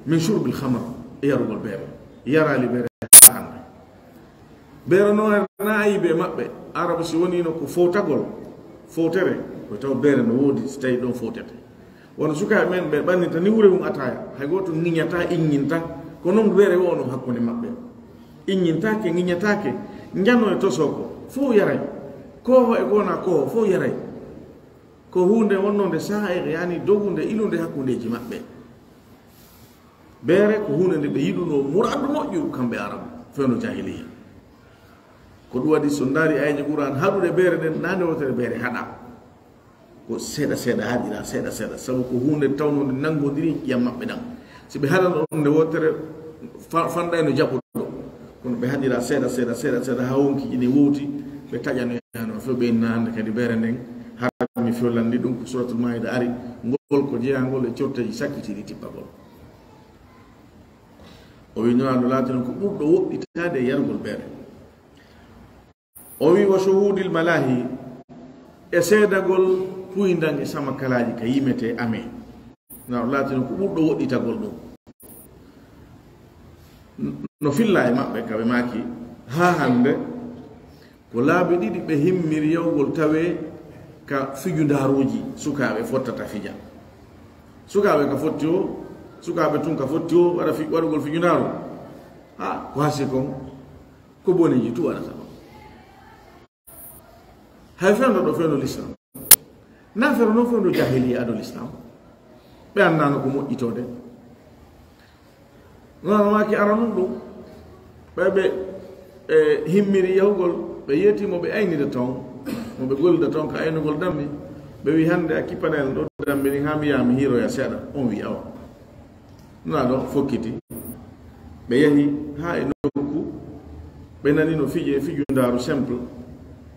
min shurbil khamr, e yarugol beere. Yaraali beere haa hannde. Beere no na ayibe maɓɓe. Arabu si woniino ko fowtagol, fowtere, ko taw beere no woodi si tawi ɗon fowtete. Wano sukaaɓe men ɓe ɓannirta ni wure mum ataaya. Hay gooto ŋiñataa, iññinta. Ko non beere wonoo hakkunde maɓɓe. Iññintaake, ŋiñataake. Njano e tosoo ko, fow yaray. Kooho e ko wonaa kooho, fow yaray. Ko huunde wonnoo nde saa'ir, yani dogunde, ilunde hakkundeeji maɓɓe. Beere ko huunde nde ɓe yiɗunoo muraadu moƴƴuru, kamɓe Arabu, fewndo jaahiliya. Ko ɗum waɗi, so ndaari aayeeje Qur'aan haɗuɗe beere ɗen, naa nde wootere beere haɗaa. Ko seeɗa seeɗa haɗiraa, seeɗa seeɗa, sabu ko huunde tawnoo nde nanngondirii ƴi'am maɓɓe ɗam. Si ɓe haɗano ɗum nde wootere, fa-, fanɗayno jaɓuɗo. Kono ɓe haɗiraa seeɗa seeɗa, seeɗa seeɗa, haa wonkiiji ɗin wowti, ɓe taƴano yaha no few, ɓe inna hannde kadi beere nden, hara mi fewlandi ɗum ko Suratul Maida ari, ngol ko jeyaangol e corteeji sakkitiiɗi tippagol. O wi Nulaaɗo laatino ko ɓurɗo woɗɗitaade e yarugol beere. O wi wa shuhudil malahi, e seedagol puyndan e samakalaaji ka yimetee amee. Nulaaɗo laatino ko ɓurɗo woɗɗitagol ɗum. No filla e maɓɓe ka ɓe maaki, haa hannde, ko laabi ɗiɗi ɓe himmiri yahugol tawee ka fijundaaruuji sukaaɓe fottata fija. Sukaaɓe ka fotti o, sukaaɓe tun ka fotti o, waɗa fi-, waɗugol fijundaaru. Ha, ko hasi kon, ko boneeji tu waɗata ɗon. Hay fewndo ɗo fewndo l'islam. Na fewndo non fewndo jahiliya ado l'islam. Ɓe anndaano ko moƴƴitoode. Nulaaɗo maaki aranun ɗum. Ɓe ɓe, e, himmiri yahugol, ɓe yeeti mo ɓe aynida ton, mo ɓe gollida ton ka aynugol dammi. Ɓe wi hannde a kippanayel ɗo dammi ni haa mi yaha mi hiiroya seeɗa. On wi awa. Nulaaɗo fokkiti. Ɓe yahi haa e nokku. Ɓe nani no fije fijundaaru simple.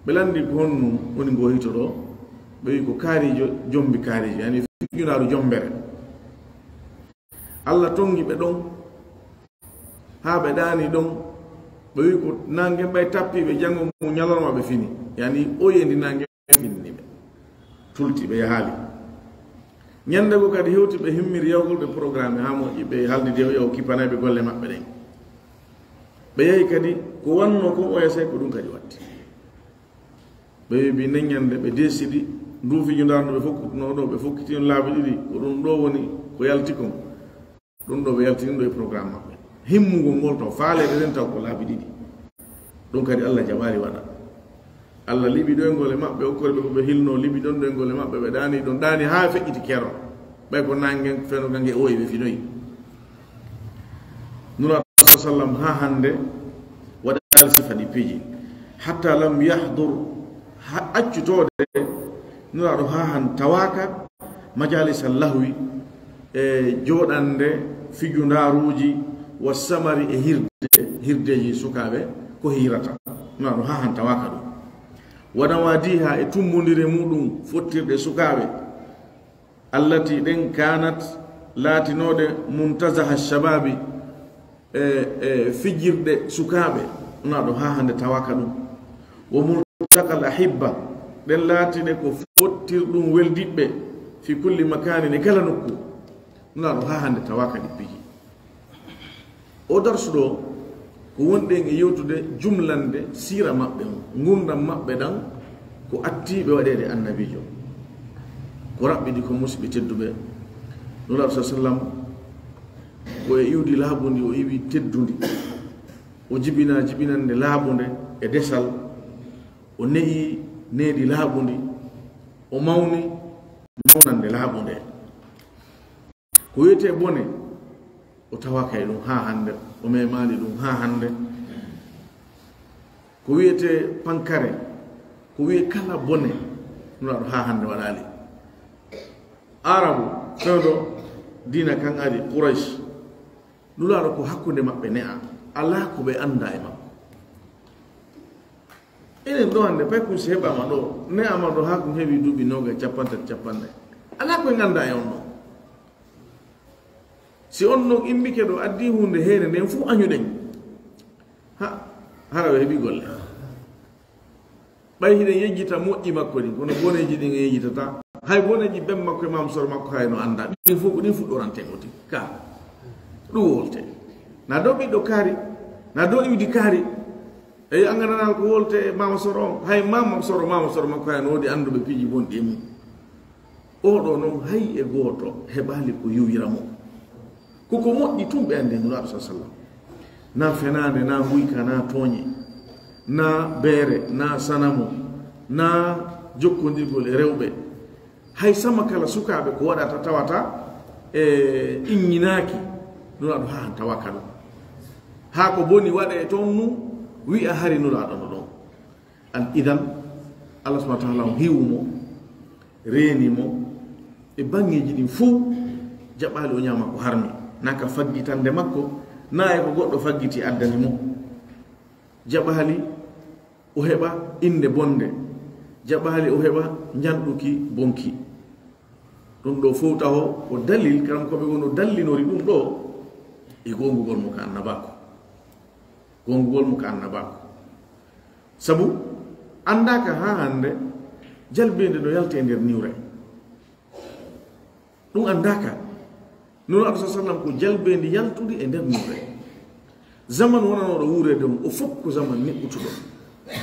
Ɓe lanndi ko honno woni ngo hito ɗo. Ɓe wi ko kaarijo jombi kaarijo. Yani fijundaaru jombere. Alla tongi ɓe ɗon. Haa ɓe ɗaani ɗon. Ɓe wi ko nange ɓay tappi ɓe jango mu ñalorma ɓe fini. Yani o yendi nange. Ɓe tulti, ɓe yahaali. Ñannde goo kadi hewti ɓe himmiri yawgol ɓe programme haa moƴƴi, ɓe haaldi de o yaw kippanayɓe golle maɓɓe ɗen. Ɓe yahi kadi ko wannoo kon oya sey ko ɗum kadi watti. Ɓe wi bi nden ñannde ɓe desidi ndu fijundaandu ɓe fokkitnoo ɗo, ɓe fokkiti on laabi ɗiɗi, ko ɗum ɗo woni ko yalti kon. Ɗum ɗo ɓe yaltini ɗo e programme maɓɓe. Himmugol ngol taw, faaleede nden taw ko laabi ɗiɗi. Ɗum kadi Allah jaɓaali waɗa. Allah liɓi ɗoyngol e maɓɓe, okkori ɓe ko ɓe hilnoo, liɓi ɗon ɗoyngol e maɓɓe, ɓe ɗaani ɗon, ɗaani haa feƴƴiti keroog. Ɓay ko naange feno gange oyi ɓe finoyi. Nulaaɗo sallam haa hannde waɗaali sifa ɗi piiji. Hatta lam yahdur, ha accutoode Nulaaɗo haa han tawaaka majalisa lahwi e jooɗande fijundaaruuji wa samari e hirde, hirdeeji sukaaɓe ko hiirata. Nulaaɗo haa han tawaaka ɗum. Wa nawadiha e tummbondire muɗum fottirɗe sukaaɓe. Allati ɗen kanat laatinooɗe muntazaha shababi e, e fijirɗe sukaaɓe, Nulaaɗo haa hannde tawaaka ɗum. Wa multaqal ahibba, ɗen laatiɗe ko fottirɗum weldiɓɓe, fi kulli makanin, e kala nokku, Nulaaɗo haa hannde tawaaka ɗi piiji. O darsu ɗo, ko wonɗen e yewtude jumlande siira maɓɓe on, ngurndan maɓɓe ɗan, ko attii ɓe waɗeede annabiijo. Ko raɓɓiɗi ko musiɓɓe tedduɓe, Nulaaɗo sa sallam, ko e iwdi laaɓundi o iwi teddundi. O jibinaa jibinannde laaɓunde e desal. O ne'i needi laaɓundi. O mawni mawnannde laaɓunde. Ko wi'etee bone, o tawaaka e ɗum haa hannde. O memaali ɗum haa hannde. Ko wi'etee pankare, ko wi'e kala bone, Nulaaɗo haa hannde waɗaali. Aarabu, fewndo diina kan ari, Quraysh, Nulaaɗo ko hakkunde maɓɓe ne'a, alaa ko ɓe anndaa e makko. Enen ɗo hannde, pay kun si heɓaama ɗo, ne'aama ɗo haa kun heɓi duuɓi noogay, cappanɗe tati, cappanɗe. Alaa ko en anndaa e on ɗon. Si on ɗon immike ɗo, addii huunde heere nden fuu añuɗen. Ha, hara o heɓi golle. Ɓay hiɗen yejjita moƴƴi makko ɗin, kono boneeji ɗin en yejjitata. Hay boneeji ben makko e maam soro makko hay no annda. Ɗin fof ko ɗin fuɗɗoranten oti. Ka. Ɗum wolte. Na dow ɓiɗɗo kaari, na dow iwdi kaari. E yo anngananal ko wolte e maama soro on. Hay maama soro, maama soro makko hay no woodi annduɓe piiji bonɗi e mum. Oo ɗoo non hay e gooto heɓaali ko yuwira mo. Ko ko moƴƴi tun ɓe anndi Nulaaɗo sa sallam. Naa fenaande, naa nguyka, naa tooñe, naa beere, naa sanamu, naa jokkondirgol e rewɓe. Hay sama kala sukaaɓe ko waɗata tawata e inñinaaki Nulaaɗo haa han tawa ka ɗum. Haa ko boni waɗee ton nu wi'a hari Nulaaɗo no ɗon. An idan, Allah subhanahu wa ta'ala on hiwu mo, reeni mo, e baŋŋeeji ɗin fow jaɓaali o ñaama ko harmi, naa ka faggitande makko, naa e ko goɗɗo faggiti addani mo. Jaɓaali o heɓa innde bonde, jaɓaali o heɓa njanɗuki bonki. Ɗum ɗoo fow taho ko dalil, karam ko ɓe wono dallinori ɗum ɗoo e goongugol mo ka annabaaku. Goongugol mo ka annabaaku. Sabu anndaaka haa hannde jalbeende no yalta e nder niwre. Ɗum anndaaka. Nulaaɗo sa sallam ko jalbeende yaltude e nder niwre. Zaman wonanooɗo wuureede on, o fof ko zaman neɓɓutuɗo.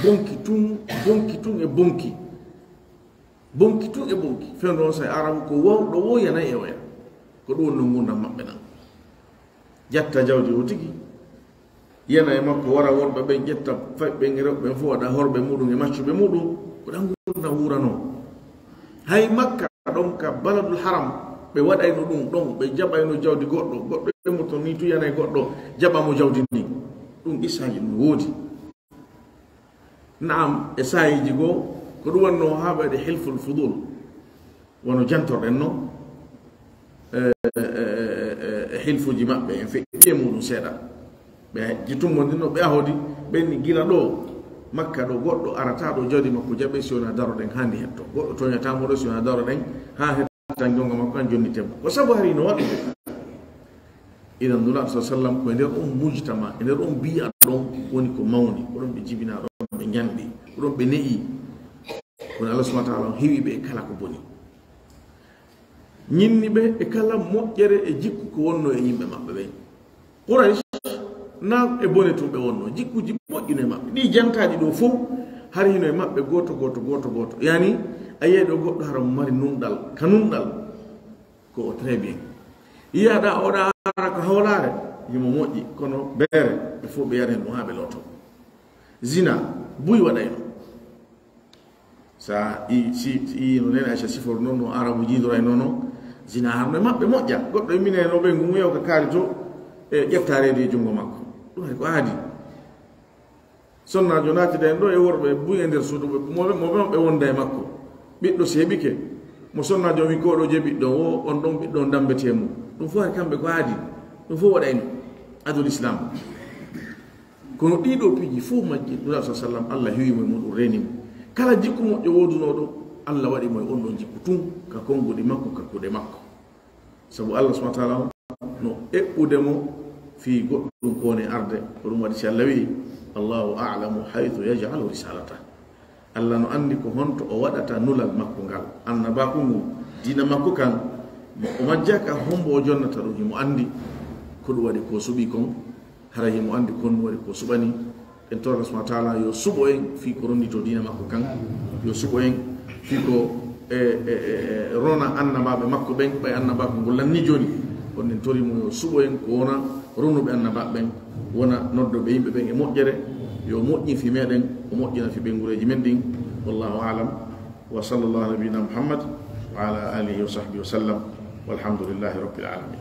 Bonki tun, bonki tun e bonki. Bonki tun e bonki. Fewndo on sa e Arabu ko wawɗo wo yanay e oya. Ko ɗum woni no ngurndan maɓɓe nan. Jatta jawdi o tigi. Yana e makko, wara worɓe ɓen, ƴetta fayɓe ɓen e rewɓe ɓen fof, waɗa horɓe muɗum e maccuɓe muɗum. Ko ɗan ngurndan wuuranoo. Hay Makka ɗon ka Baladul Haram, ɓe waɗayno ɗum ɗon, ɓe jaɓayno jawdi goɗɗo, goɗɗo e mo to ni tu yana e goɗɗo, jaɓa mo jawdi ni. Ɗum qissaaji ɗum woodi. Naam, e saa'iiji goo, ko ɗum wonnoo haa ɓe waɗi Hilful Fudul. Wano jantorɗen non, e, e, e, e, e hilfuuji maɓɓe, en feƴƴi e muɗum seeɗa. Ɓe hajji tummbondinno, ɓe ahodi, ɓe ni gila ɗoo, Makka ɗoo, goɗɗo arataa ɗoo jawdi makko jaɓee si wonaa daroɗen haa ndi hettoo. Goɗɗo tooñataa mo ɗoo si wonaa daroɗen haa hettan jonngo makko kan jonniten mo. Ko sabu hari no waɗude? Idan Nulaaɗo sa sallam ko e nder on mujtama, e nder on bi'a ɗon woni ko mawni, ko ɗon ɓe jibinaa, ɗon ɓe njanɗi, ko ɗon ɓe ne'i. Kono Allah subhanahu wa ta'ala on hewi ɓe e kala ko boni. Ñinni ɓe e kala moƴƴere e jikku ko wonnoo e yimɓe maɓɓe ɓen. Quraysh na e bone tun ɓe wonnoo, jikkuuji moƴƴuno e maɓɓe. Ɗii jantaaji ɗoo fow, hari hino e maɓɓe gooto, gooto, gooto, gooto. Yani, a yi'ay ɗoo goɗɗo hara mo mari nunɗal, ka nunɗal. Ko o très bien. Yi'aɗaa oɗa ara ka hawlaare, himo moƴƴi, kono beere, ɓe fow ɓe yari hen ɗum haa ɓe looto. Zina, buy waɗayno. Sa i, si, si i no Nene Aisha sifori non, no Arabu jiidoray non, non. Zina harno e maɓɓe moƴƴa. Goɗɗo e minen no ɓe ngu yew ka kaari to, e ƴetta reedu e junngo makko. Ɗum hay ko aadi. Sonnaajo naatida en ɗoo e worɓe buy e nder suudu, ɓe, mo, mo, mo ɓe wonda e makko. Ɓiɗɗo si heɓike, mo sonnaajo wi ko ɗoo je ɓiɗɗo o, on ɗon ɓiɗɗo on dambetee mo. Ɗum fof hay kamɓe ko aadi. Ɗum fof waɗayno adul Islam. Kono ɗii ɗoo piiji fof majji, Nulaaɗo sa sallam, Allah hewi mo e muɗum, reeni mo. Kala jikku moƴƴo woodunooɗo, Allah waɗi mo e on ɗon jikku tun, ka konnguɗi makko, ka kuuɗe makko. Sabu Allah subhanahu wa ta'ala on no eɓɓude mo fii goɗɗum ko woni arde, ko ɗum waɗi si Allah wi'i, "Allahu a'lamu haythu yaj'alu risalata." Allah no anndi ko honto o waɗata nulal makko ngal, annabaaku ngun, diina makko kan, mo o majjaka hombo o jonnata ɗum, himo anndi ko ɗum waɗi ko suɓi kon, hara himo anndi ko ɗum waɗi ko suɓani. En toro Allah subhanahu wa ta'ala yo suɓo en fii ko ronditoo diina makko kan, yo suɓo en fii ko e, e, e, e rona annabaaɓe makko ɓen, ɓay annabaaku ngu lanni jooni. On en tori mo yo suɓo en ko wona ronuɓe annabaaɓe ɓen, wona noddoɓe yimɓe ɓen e moƴƴere, yo moƴƴin fii meɗen, o moƴƴina fii ɓeynguureeji men ɗin. Wallahu a'lam. Wa sallallahu ala nabiyyina Muhammad wa ala alihi wa sahbihi wa sallam. Walhamdulillahi rabbil alamin.